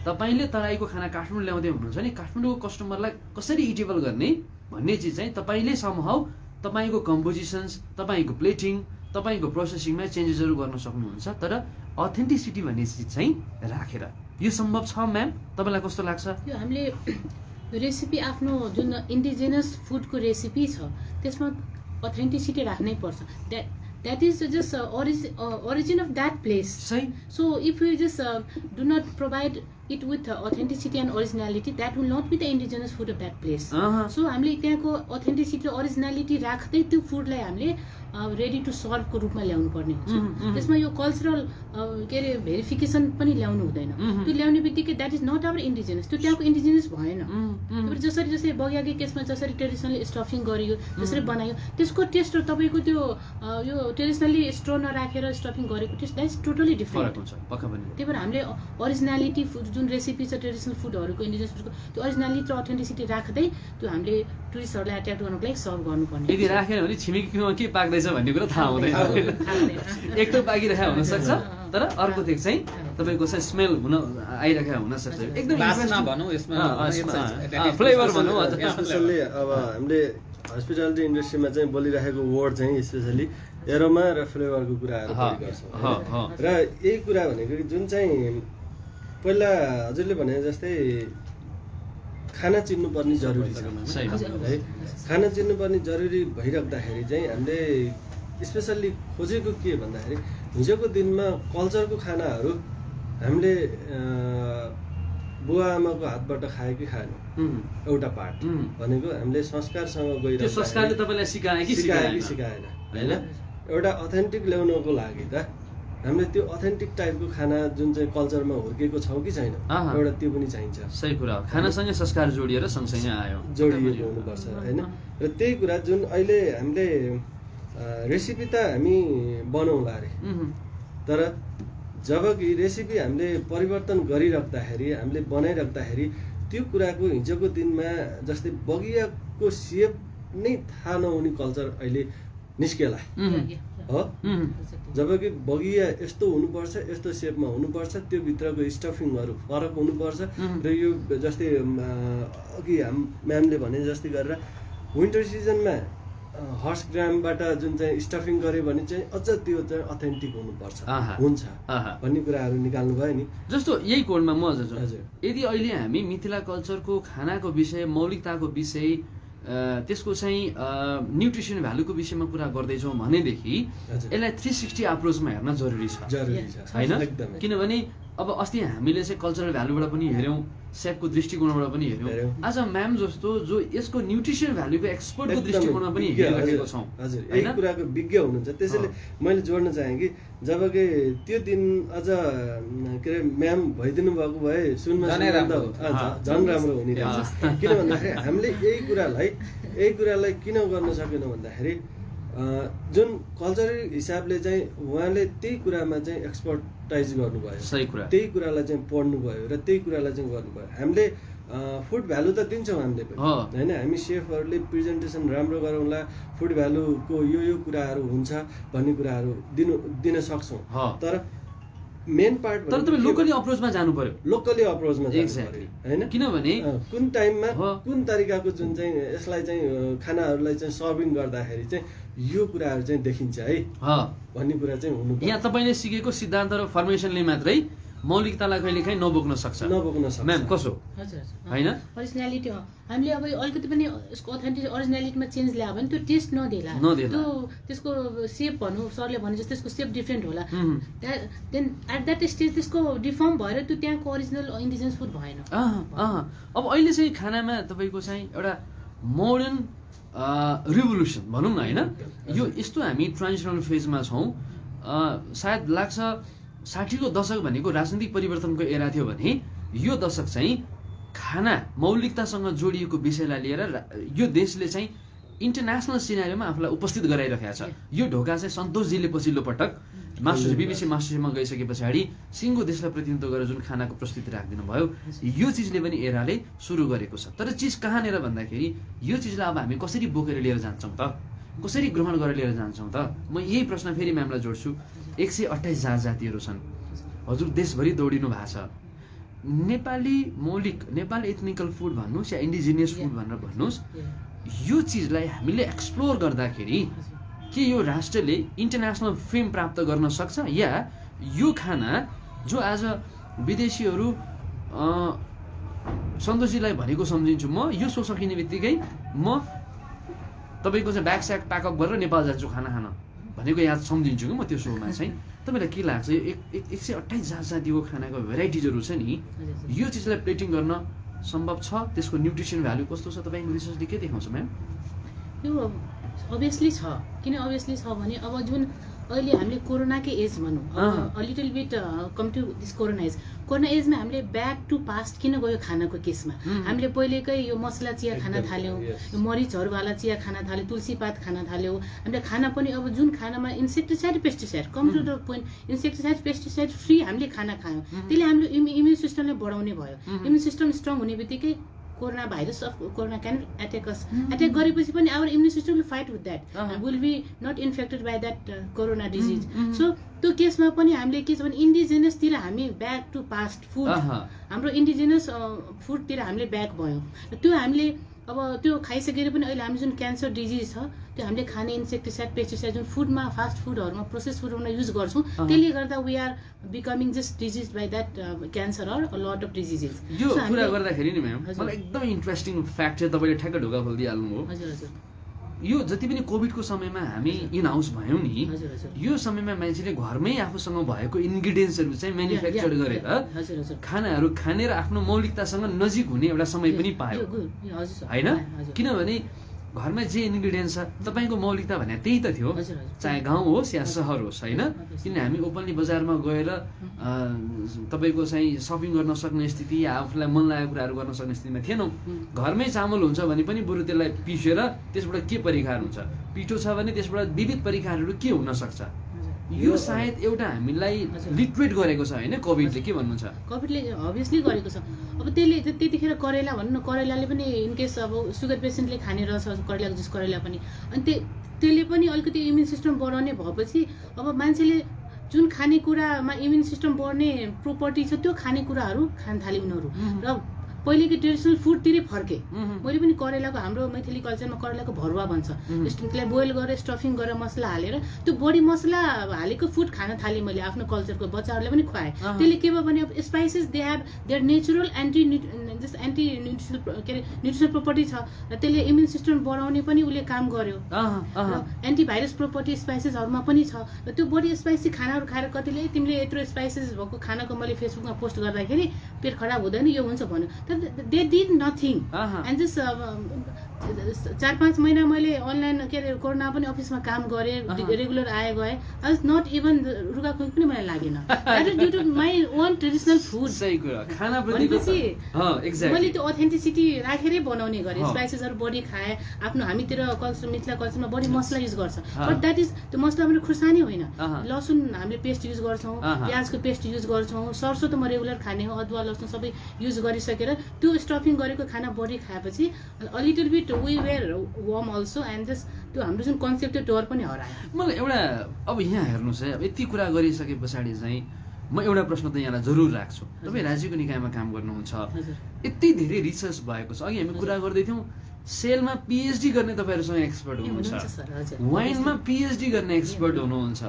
तपाईँले तराईको खाना काठमाडौँ ल्याउँदै हुनुहुन्छ भने काठमाडौँको कस्टमरलाई कसरी इटेबल गर्ने भन्ने चिज चाहिँ तपाईँले समहाउ तपाईँको कम्पोजिसन्स तपाईँको प्लेटिङ तपाईँको प्रोसेसिङमा चेन्जेसहरू गर्न सक्नुहुन्छ तर अथेन्टिसिटी भन्ने चिज चाहिँ राखेर यो सम्भव छ म्याम तपाईँलाई कस्तो लाग्छ? यो हामीले रेसिपी आफ्नो जुन इन्डिजिनियस फुडको रेसिपी छ त्यसमा अथेन्टिसिटी राख्नै पर्छ that is just origin of that place. So if we just do not provide it with authenticity and originality, that will not be the indigenous food of that place. So हामीले त्यहाँको authenticity originality राख्दै त्यो फुडलाई हामीले ready to सर्भको रूपमा ल्याउनु पर्ने हुन्छ त्यसमा यो कल्चरल के अरे भेरिफिकेसन पनि ल्याउनु हुँदैन त्यो ल्याउने बित्तिकै that is not our indigenous त्यो त्यहाँको इन्डिजिनियस भएन जसरी जसरी बगियाकै केसमा जसरी ट्रेडिसनली स्टफिङ गरियो जसरी बनायो त्यसको टेस्ट र तपाईँको त्यो यो ट्रेडिसनली स्टोर नराखेर स्टफिङ गरेको taste that is totally different हुन्छ त्यही भएर हामीले ओरिजिनालिटी फुड जुन रेसिपी छ ट्रेडिसनल फुडहरूको इन्डिजिनियस फुडको त्यो ओरिजिनालिटी र अथेन्टिसिटी राख्दै त्यो हामीले टुरिस्टहरूलाई एट्र्याक्ट गर्नको लागि सर्भ गर्नुपर्ने यदि राखेन भने छिमेकीमा के पाक्दैछ भन्ने कुरा थाहा हुँदैन एक त पाकिरहेको हुनसक्छ तर अर्को थिक चाहिँ तपाईँको चाहिँ स्मेल हुन आइरहेको हुनसक्छ एकदम फ्लेभर भनौँ स्पेसल्ली अब हामीले हस्पिटालिटी इन्डस्ट्रीमा चाहिँ बोलिरहेको वर्ड चाहिँ स्पेसली एरोमा र फ्लेभरको कुराहरू गर्छौँ र यही कुरा भनेको जुन चाहिँ पहिला हजुरले भने जस्तै खाना चिन्नुपर्ने जरुरी छ है खाना चिन्नुपर्ने जरुरी भइराख्दाखेरि चाहिँ हामीले स्पेसल्ली खोजेको के भन्दाखेरि हिजोको दिनमा कल्चरको खानाहरू हामीले बुवा आमाको हातबाट खायो कि खाएन एउटा पार्ट भनेको हामीले संस्कारसँग गइरहेको संस्कारले तपाईँलाई सिकायो कि सिकाएन होइन एउटा अथेन्टिक ल्याउनको लागि त हामीले त्यो अथेन्टिक टाइपको खाना जुन चाहिँ कल्चरमा हुर्केको छौँ कि छैन एउटा त्यो पनि चाहिन्छ सही कुरा हो खानासँगै संस्कार जोडिएर सँगसँगै आयो जोडिएको हुनुपर्छ होइन र त्यही कुरा जुन अहिले हामीले रेसिपी त हामी बनाउँला अरे तर जब कि रेसिपी हामीले परिवर्तन गरिराख्दाखेरि हामीले बनाइराख्दाखेरि त्यो कुराको हिजोको दिनमा जस्तै बगियाको सेप नै थाहा नहुने कल्चर अहिले निस्केला हो जबकि बगिया यस्तो हुनुपर्छ यस्तो सेपमा हुनुपर्छ त्यो भित्रको स्टफिङहरू फरक हुनुपर्छ र यो जस्तै अघि म्यामले भने जस्तै गरेर विन्टर सिजनमा हर्स ग्रामबाट जुन चाहिँ स्टफिङ गर्यो भने चाहिँ अझ त्यो चाहिँ अथेन्टिक हुनुपर्छ हुन्छ भन्ने कुराहरू निकाल्नु भयो नि। जस्तो यही कोडमा म अझ हजुर यदि अहिले हामी मिथिला कल्चरको खानाको विषय मौलिकताको विषय त्यसको चाहिँ न्युट्रिसन भ्यालुको विषयमा कुरा गर्दैछौँ भनेदेखि यसलाई 360 अप्रोचमा हेर्न जरुरी छ होइन? किनभने अब अस्ति हामीले चाहिँ कल्चरल भ्यालुबाट पनि हेऱ्यौँ, सेफको दृष्टिकोणबाट पनि हेऱ्यौँ, आज म्याम जस्तो जो यसको न्युट्रिसन भ्यालुको एक्सपर्टको दृष्टिकोणमा पनि हेरिरहेको छौँ। हजुर यही कुराको विज्ञ हुनुहुन्छ। त्यसैले मैले जोड्न चाहेँ कि जब कि त्यो दिन अझ के अरे म्याम भइदिनु भएको भए सुनमा झन् राम्रो हुने रहेछ। किन भन्दाखेरि हामीले यही कुरालाई किन गर्न सकेनौँ भन्दाखेरि जुन कल्चरल हिसाबले चाहिँ उहाँले त्यही कुरामा चाहिँ एक्सपर्टाइज गर्नुभयो, सही कुरा, त्यही कुरालाई चाहिँ पढ्नुभयो र त्यही कुरालाई चाहिँ गर्नुभयो। हामीले फुड भ्यालु त दिन्छौँ हामीले पनि होइन, हामी सेफहरूले प्रेजेन्टेसन राम्रो गरौँला, फुड भ्यालुको यो कुराहरू हुन्छ भन्ने कुराहरू दिन सक्छौँ। तर मेन पार्ट तर तपाईँ लोकली अप्रोचमा जानु पर्यो, लोकली अप्रोचमा होइन? किनभने कुन टाइममा कुन तरिकाको जुन चाहिँ यसलाई चाहिँ खानाहरूलाई चाहिँ सर्भिङ गर्दाखेरि चाहिँ यो कुराहरू चाहिँ देखिन्छ है भन्ने कुरा चाहिँ हुनु। यहाँ तपाईँले सिकेको सिद्धान्त र फर्मेसनले मात्रै मौलिकतालाई कहिलेकाहीँ नबोक्न सक्छ म्याम, कसो होइन? पर्सनालिटी हामीले अब अलिकति पनि यसको अथेन्टिक अरिजिनालिटीमा चेन्ज ल्यायो भने त्यो टेस्ट नदेला, त्यो त्यसको सेप भनौँ सरले भने जस्तो त्यसको सेप डिफ्रेन्ट होला, देन एट द्याट स्टेज त्यसको डिफर्म भएर त्यो त्यहाँको अरिजिनल इन्डिजिनस फुड भएन। अब अहिले चाहिँ खानामा तपाईँको चाहिँ एउटा मोडर्न रिभोल्युसन भनौँ न होइन, यो यस्तो हामी ट्रान्जिसनल फेजमा छौँ। सायद लाग्छ 60को दशक भनेको राजनीतिक परिवर्तनको एरा थियो भने यो दशक चाहिँ खाना मौलिकतासँग जोडिएको विषयलाई लिएर यो देशले चाहिँ इन्टरनेसनल सिनारीमा आफूलाई उपस्थित गराइरहेको छ। यो ढोका चाहिँ सन्तोषजीले पछिल्लो पटक BBC मास्टर्समा गइसके पछाडि सिङ्गो देशलाई प्रतिनिधित्व गरेर जुन खानाको प्रस्तुति राखिदिनु भयो, यो चिजले पनि एराले सुरु गरेको छ। तर चिज कहाँनिर भन्दाखेरि यो चिजलाई अब हामी कसरी बोकेर लिएर जान्छौँ त, कसरी ग्रहण गरेर लिएर जान्छौँ त? म यही प्रश्न फेरि म्यामलाई जोड्छु। 128 जातिहरू छन्, हजुर देशभरि दौडिनु भएको छ। नेपाली मौलिक नेपाल एथनिकल फुड भन्नुहोस् या इन्डिजिनियस फुड भनेर भन्नुहोस्, यो चिजलाई हामीले एक्सप्लोर गर्दाखेरि के यो राष्ट्रले इन्टरनेसनल फेम प्राप्त गर्न सक्छ, या यो खाना जो आज विदेशीहरू सन्तोषजीलाई भनेको सम्झिन्छु म, यो सो सकिने बित्तिकै म तपाईँको चाहिँ ब्याग स्याग प्याकअप गरेर नेपाल जान्छु खाना खान भनेको याद सम्झिन्छु कि म त्यो सोमा चाहिँ। तपाईँलाई के लाग्छ यो 128 जातिको खानाको भेराइटिजहरू छ नि, यो चिजलाई प्लेटिङ गर्न सम्भव छ? त्यसको न्युट्रिसन भ्यालु कस्तो छ तपाईँको रिसर्चले के देखाउँछ म्याम? यो अभियसली छ। किन अभियसली छ भने अब जुन अहिले हामीले कोरोनाकै एज भनौँ, a little bit come to this corona एजमा हामीले ब्याक टु पास्ट किन गयो खानाको केसमा? हामीले पहिलेकै यो मसला चिया खाना थाल्यौँ, यो मरिचहरूवाला चिया खाना थाल्यौँ, तुलसीपात खाना थाल्यौँ। हामीले खाना पनि अब जुन खानामा insecticide pesticide, come to the point, insecticide pesticide free हामीले खाना खायौँ, त्यसले हाम्रो इम्युन सिस्टमलाई बढाउने भयो। इम्युन सिस्टम स्ट्रङ हुने बित्तिकै corona virus of corona can attack us, attack गरेपछि पनि our immune system will fight with that, will be not infected by that corona disease. So त्यो केसमा पनि हामीले के छ भने इन्डिजिनियसतिर हामी ब्याक टु पास्ट फुड, हाम्रो इन्डिजिनियस फुडतिर हामीले ब्याक भयौँ। त्यो हामीले अब त्यो खाइसकेर पनि अहिले हामी जुन क्यान्सर डिजिज छ त्यो हामीले खाने इन्सेक्टिसाइड पेस्टिसाइड जुन फुडमा फास्ट फुडहरूमा प्रोसेस फुडहरूमा युज गर्छौँ, त्यसले गर्दा we are becoming just disease by that cancer or lot of diseases. यो कुरा गर्दाखेरि नि म्याम मलाई एकदमै इन्ट्रेस्टिङ फ्याक्ट चाहिँ तपाईँले ठ्याक्क ढोका खोलिदिइहाल्नु हो। हजुर हजुर, यो जति पनि कोभिडको समयमा हामी इन हाउस भयौँ नि, यो समयमा मान्छेले घरमै आफूसँग भएको इन्ग्रिडियन्ट्सहरू चाहिँ म्यानुफ्याक्चर गरेर खानाहरू खाने र आफ्नो मौलिकतासँग नजिक हुने एउटा समय पनि पायो होइन? किनभने घरमा जे इन्ग्रिडियन्ट छ तपाईँको मौलिकता भने त्यही त थियो, चाहे गाउँ होस् या सहर होस् होइन? किन हामी ओपनली बजारमा गएर तपाईँको चाहिँ सपिङ गर्न सक्ने स्थिति या आफूलाई मन लागेको कुराहरू गर्न सक्ने स्थितिमा थिएनौँ। घरमै चामल हुन्छ भने पनि बरु त्यसलाई पिसेर त्यसबाट के परिकार हुन्छ, पिठो छ भने त्यसबाट विविध परिकारहरू के हुन सक्छ, यो सायद एउटा हामीलाई लिटरेट गरेको छ होइन कोभिडले? के भन्नुहुन्छ? कोभिडले अभियसली गरेको छ। अब त्यसले त्यतिखेर करेला भनौँ न, करेलाले पनि इनकेस अब सुगर पेसेन्टले खाने रहेछ करेलाको जुस करेला पनि, अनि त्यसले पनि अलिकति इम्युन सिस्टम बढाउने भएपछि अब मान्छेले जुन खानेकुरामा इम्युन सिस्टम बढ्ने प्रोपर्टी छ त्यो खानेकुराहरू खान थाले उनीहरू। र पहिलेको ट्रेडिसनल फुडतिरै फर्केँ। मैले पनि करेलाको, हाम्रो मैथिली कल्चरमा करेलाको भरुवा भन्छ, त्यसलाई बोइल गरेर स्टफिङ गरेर मसला हालेर त्यो बढी मसला हालेको फुड खान थालेँ मैले, आफ्नो कल्चरको बच्चाहरूलाई पनि खुवाएँ। त्यसले के भयो भने अब spices they have there natural anti nutritional के अरे न्युट्रिसनल प्रोपर्टी छ र त्यसले इम्युन सिस्टम बढाउने पनि उसले काम गर्यो र एन्टिभाइरस प्रोपर्टी स्पाइसेसहरूमा पनि छ। र त्यो बढी स्पाइसी खानाहरू खाएर कतिले तिमीले यत्रो स्पाइसेस भएको खानाको मैले फेसबुकमा पोस्ट गर्दाखेरि पेट खराब हुँदैन यो हुन्छ भन्यो, तर they did nothing and just 4-5 महिना मैले अनलाइन के अरे कोरोना पनि अफिसमा काम गरेँ, रेगुलर आए गएँ। आई वाज नट इभन रुगाखोकी पनि मलाई लागेन। That is due to my own traditional food. सही कुरा, खाना भनेपछि एक्ज्याक्टली मैले त्यो अथेन्टिसिटी राखेरै बनाउने गरेँ, स्पाइसेसहरू बढी खाएँ। आफ्नो हामीतिर कल्चर मिथिला कल्चरमा बढी मसला युज गर्छ, बट द्याट इज त्यो मसला पनि खुर्सानी होइन, लसुन हामीले पेस्ट युज गर्छौँ, प्याजको पेस्ट युज गर्छौँ, सरसो त म रेगुलर खाने हो, अदुवा लसुन सबै युज गरिसकेर त्यो स्टफिङ गरेको खाना बढी खाएपछि little bit we were warm also and just त्यो हाम्रो जुन कन्सेप्ट त्यो डर पनि हरायो। मलाई एउटा अब यहाँ हेर्नुहोस् है, अब यति कुरा गरिसके पछाडि चाहिँ म एउटा प्रश्न त यहाँलाई जरुर राख्छु। तपाईँ राज्यको निकायमा काम गर्नुहुन्छ, यति धेरै रिसर्च भएको छ। अघि हामी कुरा गर्दै थियौँ सेलमा पिएचडी गर्ने तपाईँहरूसँग एक्सपर्ट हुनुहुन्छ, वाइनमा पिएचडी गर्ने एक्सपर्ट हुनुहुन्छ,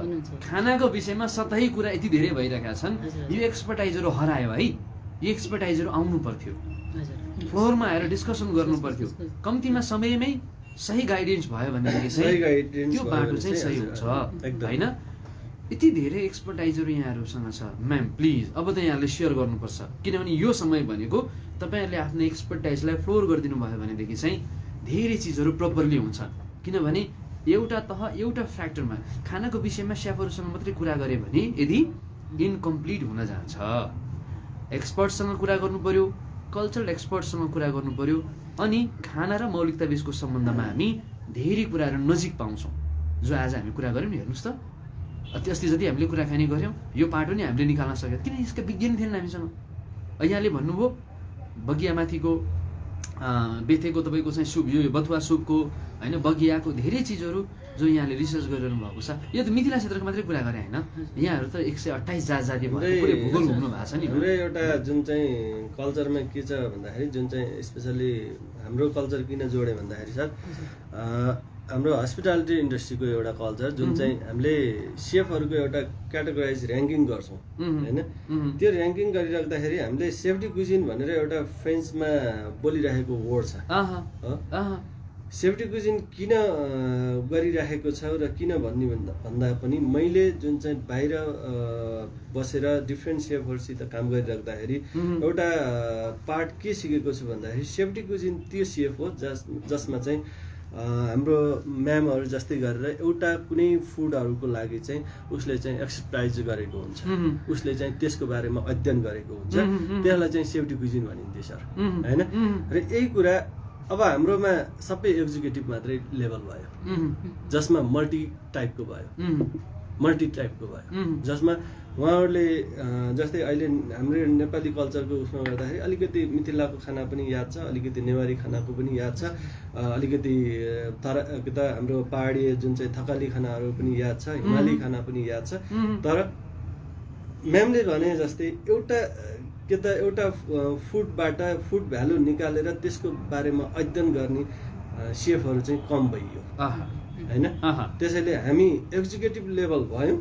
खानाको विषयमा सतही कुरा यति धेरै भइरहेका छन्। यो एक्सपर्टाइजहरू हरायो है, यो एक्सपर्टाइजहरू आउनु पर्थ्यो, फ्लोरमा आएर डिस्कसन गर्नु पर्थ्यो। कम्तीमा समयमै सही गाइडेन्स भयो भनेदेखि चाहिँ त्यो बाटो चाहिँ सही हुन्छ होइन। यति धेरै एक्सपर्टाइजहरू यहाँहरूसँग छ, म्याम प्लिज अब त यहाँले सेयर गर्नुपर्छ, किनभने यो समय भनेको तपाईँहरूले आफ्नो एक्सपर्टाइजलाई फ्लोर गरिदिनु भयो भनेदेखि चाहिँ धेरै चिजहरू प्रपरली हुन्छ। किनभने एउटा तह एउटा फ्याक्टरमा खानाको विषयमा स्याफहरूसँग मात्रै कुरा गरे भने यदि इन्कम्प्लिट हुन जान्छ। एक्सपर्टसँग कुरा गर्नु पर्यो, कल्चरल एक्सपर्टसँग कुरा गर्नु पर्यो, अनि खाना र मौलिकता बिचको सम्बन्धमा हामी धेरै कुराहरू नजिक पाउँछौँ, जो आज हामी कुरा गऱ्यौँ नि। हेर्नुहोस् त अस्ति जति हामीले कुराकानी गऱ्यौँ यो पाटो नि हामीले निकाल्न सक्यौँ, किन यसका विज्ञान थिएन हामीसँग। यहाँले भन्नुभयो बगियामाथिको बेथेको तपाईँको चाहिँ सुप, यो बथुवा सुपको होइन, बगियाको धेरै चिजहरू जो यहाँले रिसर्च गरिरहनु भएको छ। यो त मिथिला क्षेत्रको मात्रै कुरा गरेँ होइन, यहाँहरू त 128 जाति पुरै भूगोल घुम्नु भएको छ नि। हाम्रो एउटा जुन चाहिँ कल्चरमा के छ भन्दाखेरि, जुन चाहिँ स्पेसल्ली हाम्रो कल्चर किन जोड्यो भन्दाखेरि सर, हाम्रो हस्पिटालिटी इन्डस्ट्रीको एउटा कल्चर जुन चाहिँ हामीले सेफहरूको एउटा क्याटेगोराइज ऱ्याङ्किङ गर्छौँ होइन, त्यो ऱ्याङ्किङ गरिराख्दाखेरि हामीले सेफ्टी कुजिन भनेर एउटा फ्रेन्चमा बोलिरहेको वर्ड छ। सेफ्टी कुजिन किन गरिराखेको छ र किन भन्दा पनि मैले जुन चाहिँ बाहिर बसेर डिफ्रेन्ट सेफहरूसित काम गरिराख्दाखेरि एउटा पार्ट के सिकेको छु भन्दाखेरि सेफ्टी कुजिन त्यो सेफ हो जसमा चाहिँ हाम्रो म्यामहरू जस्तै गरेर एउटा कुनै फुडहरूको लागि चाहिँ उसले चाहिँ एक्सपर्टाइज गरेको हुन्छ, उसले चाहिँ त्यसको बारेमा अध्ययन गरेको हुन्छ, त्यसलाई चाहिँ सेफ्टी कुजिन भनिन्थ्यो सर होइन। र यही कुरा अब हाम्रोमा सबै एक्जिक्युटिभ मात्रै लेभल भयो, जसमा मल्टी टाइपको भयो, जसमा उहाँहरूले जस्तै अहिले हाम्रो नेपाली कल्चरको उसमा गर्दाखेरि अलिकति मिथिलाको खाना पनि याद छ, अलिकति नेवारी खानाको पनि याद छ, अलिकति हाम्रो पहाडी जुन चाहिँ थकाली खानाहरू पनि याद छ, हिमाली खाना पनि याद छ। तर म्यामले भने जस्तै एउटा फुडबाट फुड भ्यालु निकालेर त्यसको बारेमा अध्ययन गर्ने सेफहरू चाहिँ कम भइयो होइन। त्यसैले हामी एक्जिक्युटिभ लेभल भयौँ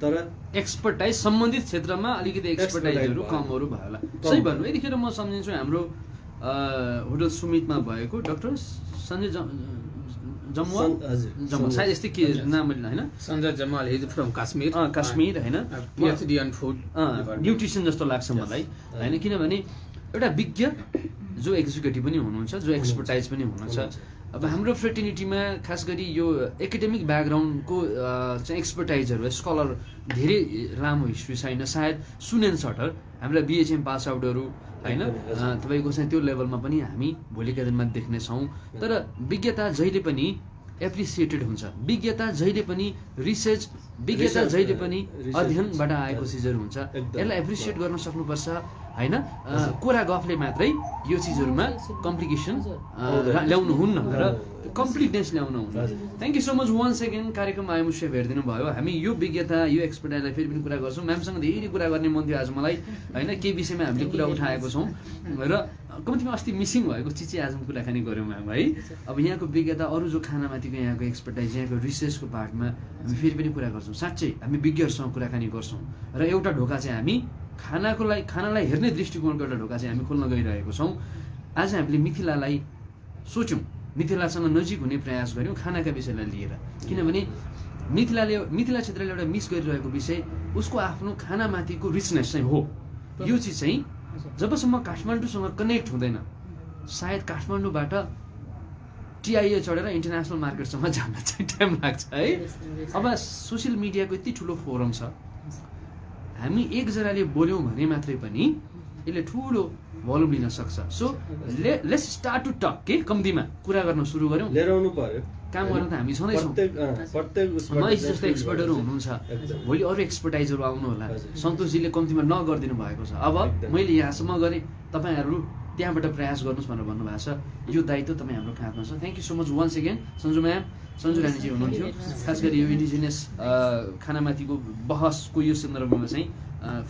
तर एक्सपर्टाइज सम्बन्धित क्षेत्रमा अलिकति एक्सपर्टाइजहरू कमहरू भयो होला। सही भन्नु। यतिखेर म सम्झिन्छु हाम्रो होटल सुमितमा भएको डाक्टर सञ्जय जम्वाल, सायद यस्तै के नाम होइन, सञ्जय जम्वाल, इज फ्रम काश्मीर होइन, पिएचडी अन फुड न्युट्रिसन जस्तो लाग्छ मलाई होइन। किनभने एउटा विज्ञ जो एक्जिक्युटिभ पनि हुनुहुन्छ, जो एक्सपर्टाइज पनि हुनुहुन्छ। अब हाम्रो फ्रेटर्निटीमा खास गरी यो एकाडेमिक ब्याकग्राउन्डको चाहिँ एक्सपर्टाइजहरू स्कलर धेरै लामो हिस्ट्री छैन, सायद सुनेन सटर हाम्रा बिएचएम पास आउटहरू होइन, तपाईँको चाहिँ त्यो लेभलमा पनि हामी भोलिका दिनमा देख्नेछौँ। तर विज्ञता जहिले पनि एप्रिसिएटेड हुन्छ, विज्ञता जहिले पनि रिसर्च, विज्ञता जहिले पनि अध्ययनबाट आएको चिजहरू हुन्छ, यसलाई एप्रिसिएट गर्न सक्नुपर्छ होइन। कुरा गफले मात्रै यो चिजहरूमा कम्प्लिकेसन ल्याउनु हुन्न र कम्प्लिटनेस ल्याउनु हुन्न। Thank you so much once again कार्यक्रममा आइमुसेफ हेरिदिनु भयो। हामी यो विज्ञता यो एक्सपर्टाइजलाई फेरि पनि कुरा गर्छौँ। म्यामसँग धेरै कुरा गर्ने मन थियो आज मलाई होइन, के विषयमा हामीले कुरा उठाएको छौँ र कम्तीमा अस्ति मिसिङ भएको चिज चाहिँ आज कुराकानी गऱ्यौँ म्याम है। अब यहाँको विज्ञता अरू जो खानामाथिको यहाँको एक्सपर्टाइज यहाँको रिसर्चको पार्टमा हामी फेरि पनि कुरा गर्छौँ। साँच्चै हामी विज्ञहरूसँग कुराकानी गर्छौँ र एउटा ढोका चाहिँ हामी खानालाई हेर्ने दृष्टिकोणको एउटा ढोका चाहिँ हामी खोल्न गइरहेको छौँ। आज हामीले मिथिलालाई सोच्यौँ, मिथिलासँग नजिक हुने प्रयास गऱ्यौँ खानाका विषयलाई लिएर, किनभने मिथिला क्षेत्रले एउटा मिस गरिरहेको विषय उसको आफ्नो खानामाथिको रिचनेस चाहिँ हो। यो चिज चाहिँ जबसम्म काठमाडौँसँग कनेक्ट हुँदैन, सायद काठमाडौँबाट टिआइए चढेर इन्टरनेसनल मार्केटसम्म जान चाहिँ टाइम लाग्छ है। अब सोसियल मिडियाको यति ठुलो फोरम छ, हामी एकजनाले बोल्यौँ भने मात्रै पनि यसले ठुलो भोल्युम लिन सक्छ। So let's start to talk के कम्तीमा कुरा गर्न सुरु गऱ्यौँ, लिएर आउनु पर्यो। काम गर्न त हामी छँदैछौँ। महेश जस्तो एक्सपर्टहरू हुनुहुन्छ, भोलि अरू एक्सपर्टाइजहरू आउनु होला। सन्तोषजीले कम्तीमा नगरिदिनु भएको छ। अब मैले यहाँसम्म गरेँ, तपाईँहरू त्यहाँबाट प्रयास गर्नुहोस् भनेर भन्नुभएको छ। यो दायित्व तपाईँ हाम्रो हातमा छ। Thank you so much once again. Sanju ma'am, Sanju Raniji हुनुहुन्थ्यो, खास गरी यो इन्डिजिनियस खानामाथिको बहसको यो सन्दर्भमा चाहिँ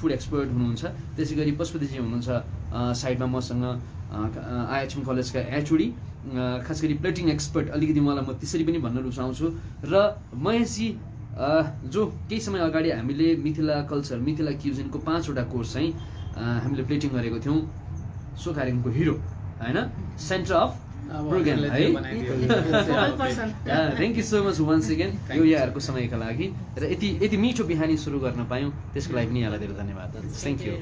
फुड एक्सपर्ट हुनुहुन्छ। त्यसै गरी पशुपतिजी हुनुहुन्छ साइडमा मसँग, आइएचएम कलेजका एचओडी, खास गरी प्लेटिङ एक्सपर्ट। अलिकति मलाई म त्यसरी पनि भन्न रुचाउँछु। र महेशजी जो केही समय अगाडि हामीले मिथिला कल्चर, मिथिला क्युजिनको 5वटा कोर्स चाहिँ हामीले प्लेटिङ गरेको थियौँ। सो कार्यक्रमको हिरो होइन, सेन्टर अफ प्रोग्राम है। Thank you so much once again यो यहाँहरूको समयका लागि र यति मिठो बिहानी सुरु गर्न पायौँ त्यसको लागि पनि यहाँलाई धेरै धन्यवाद। Thank you.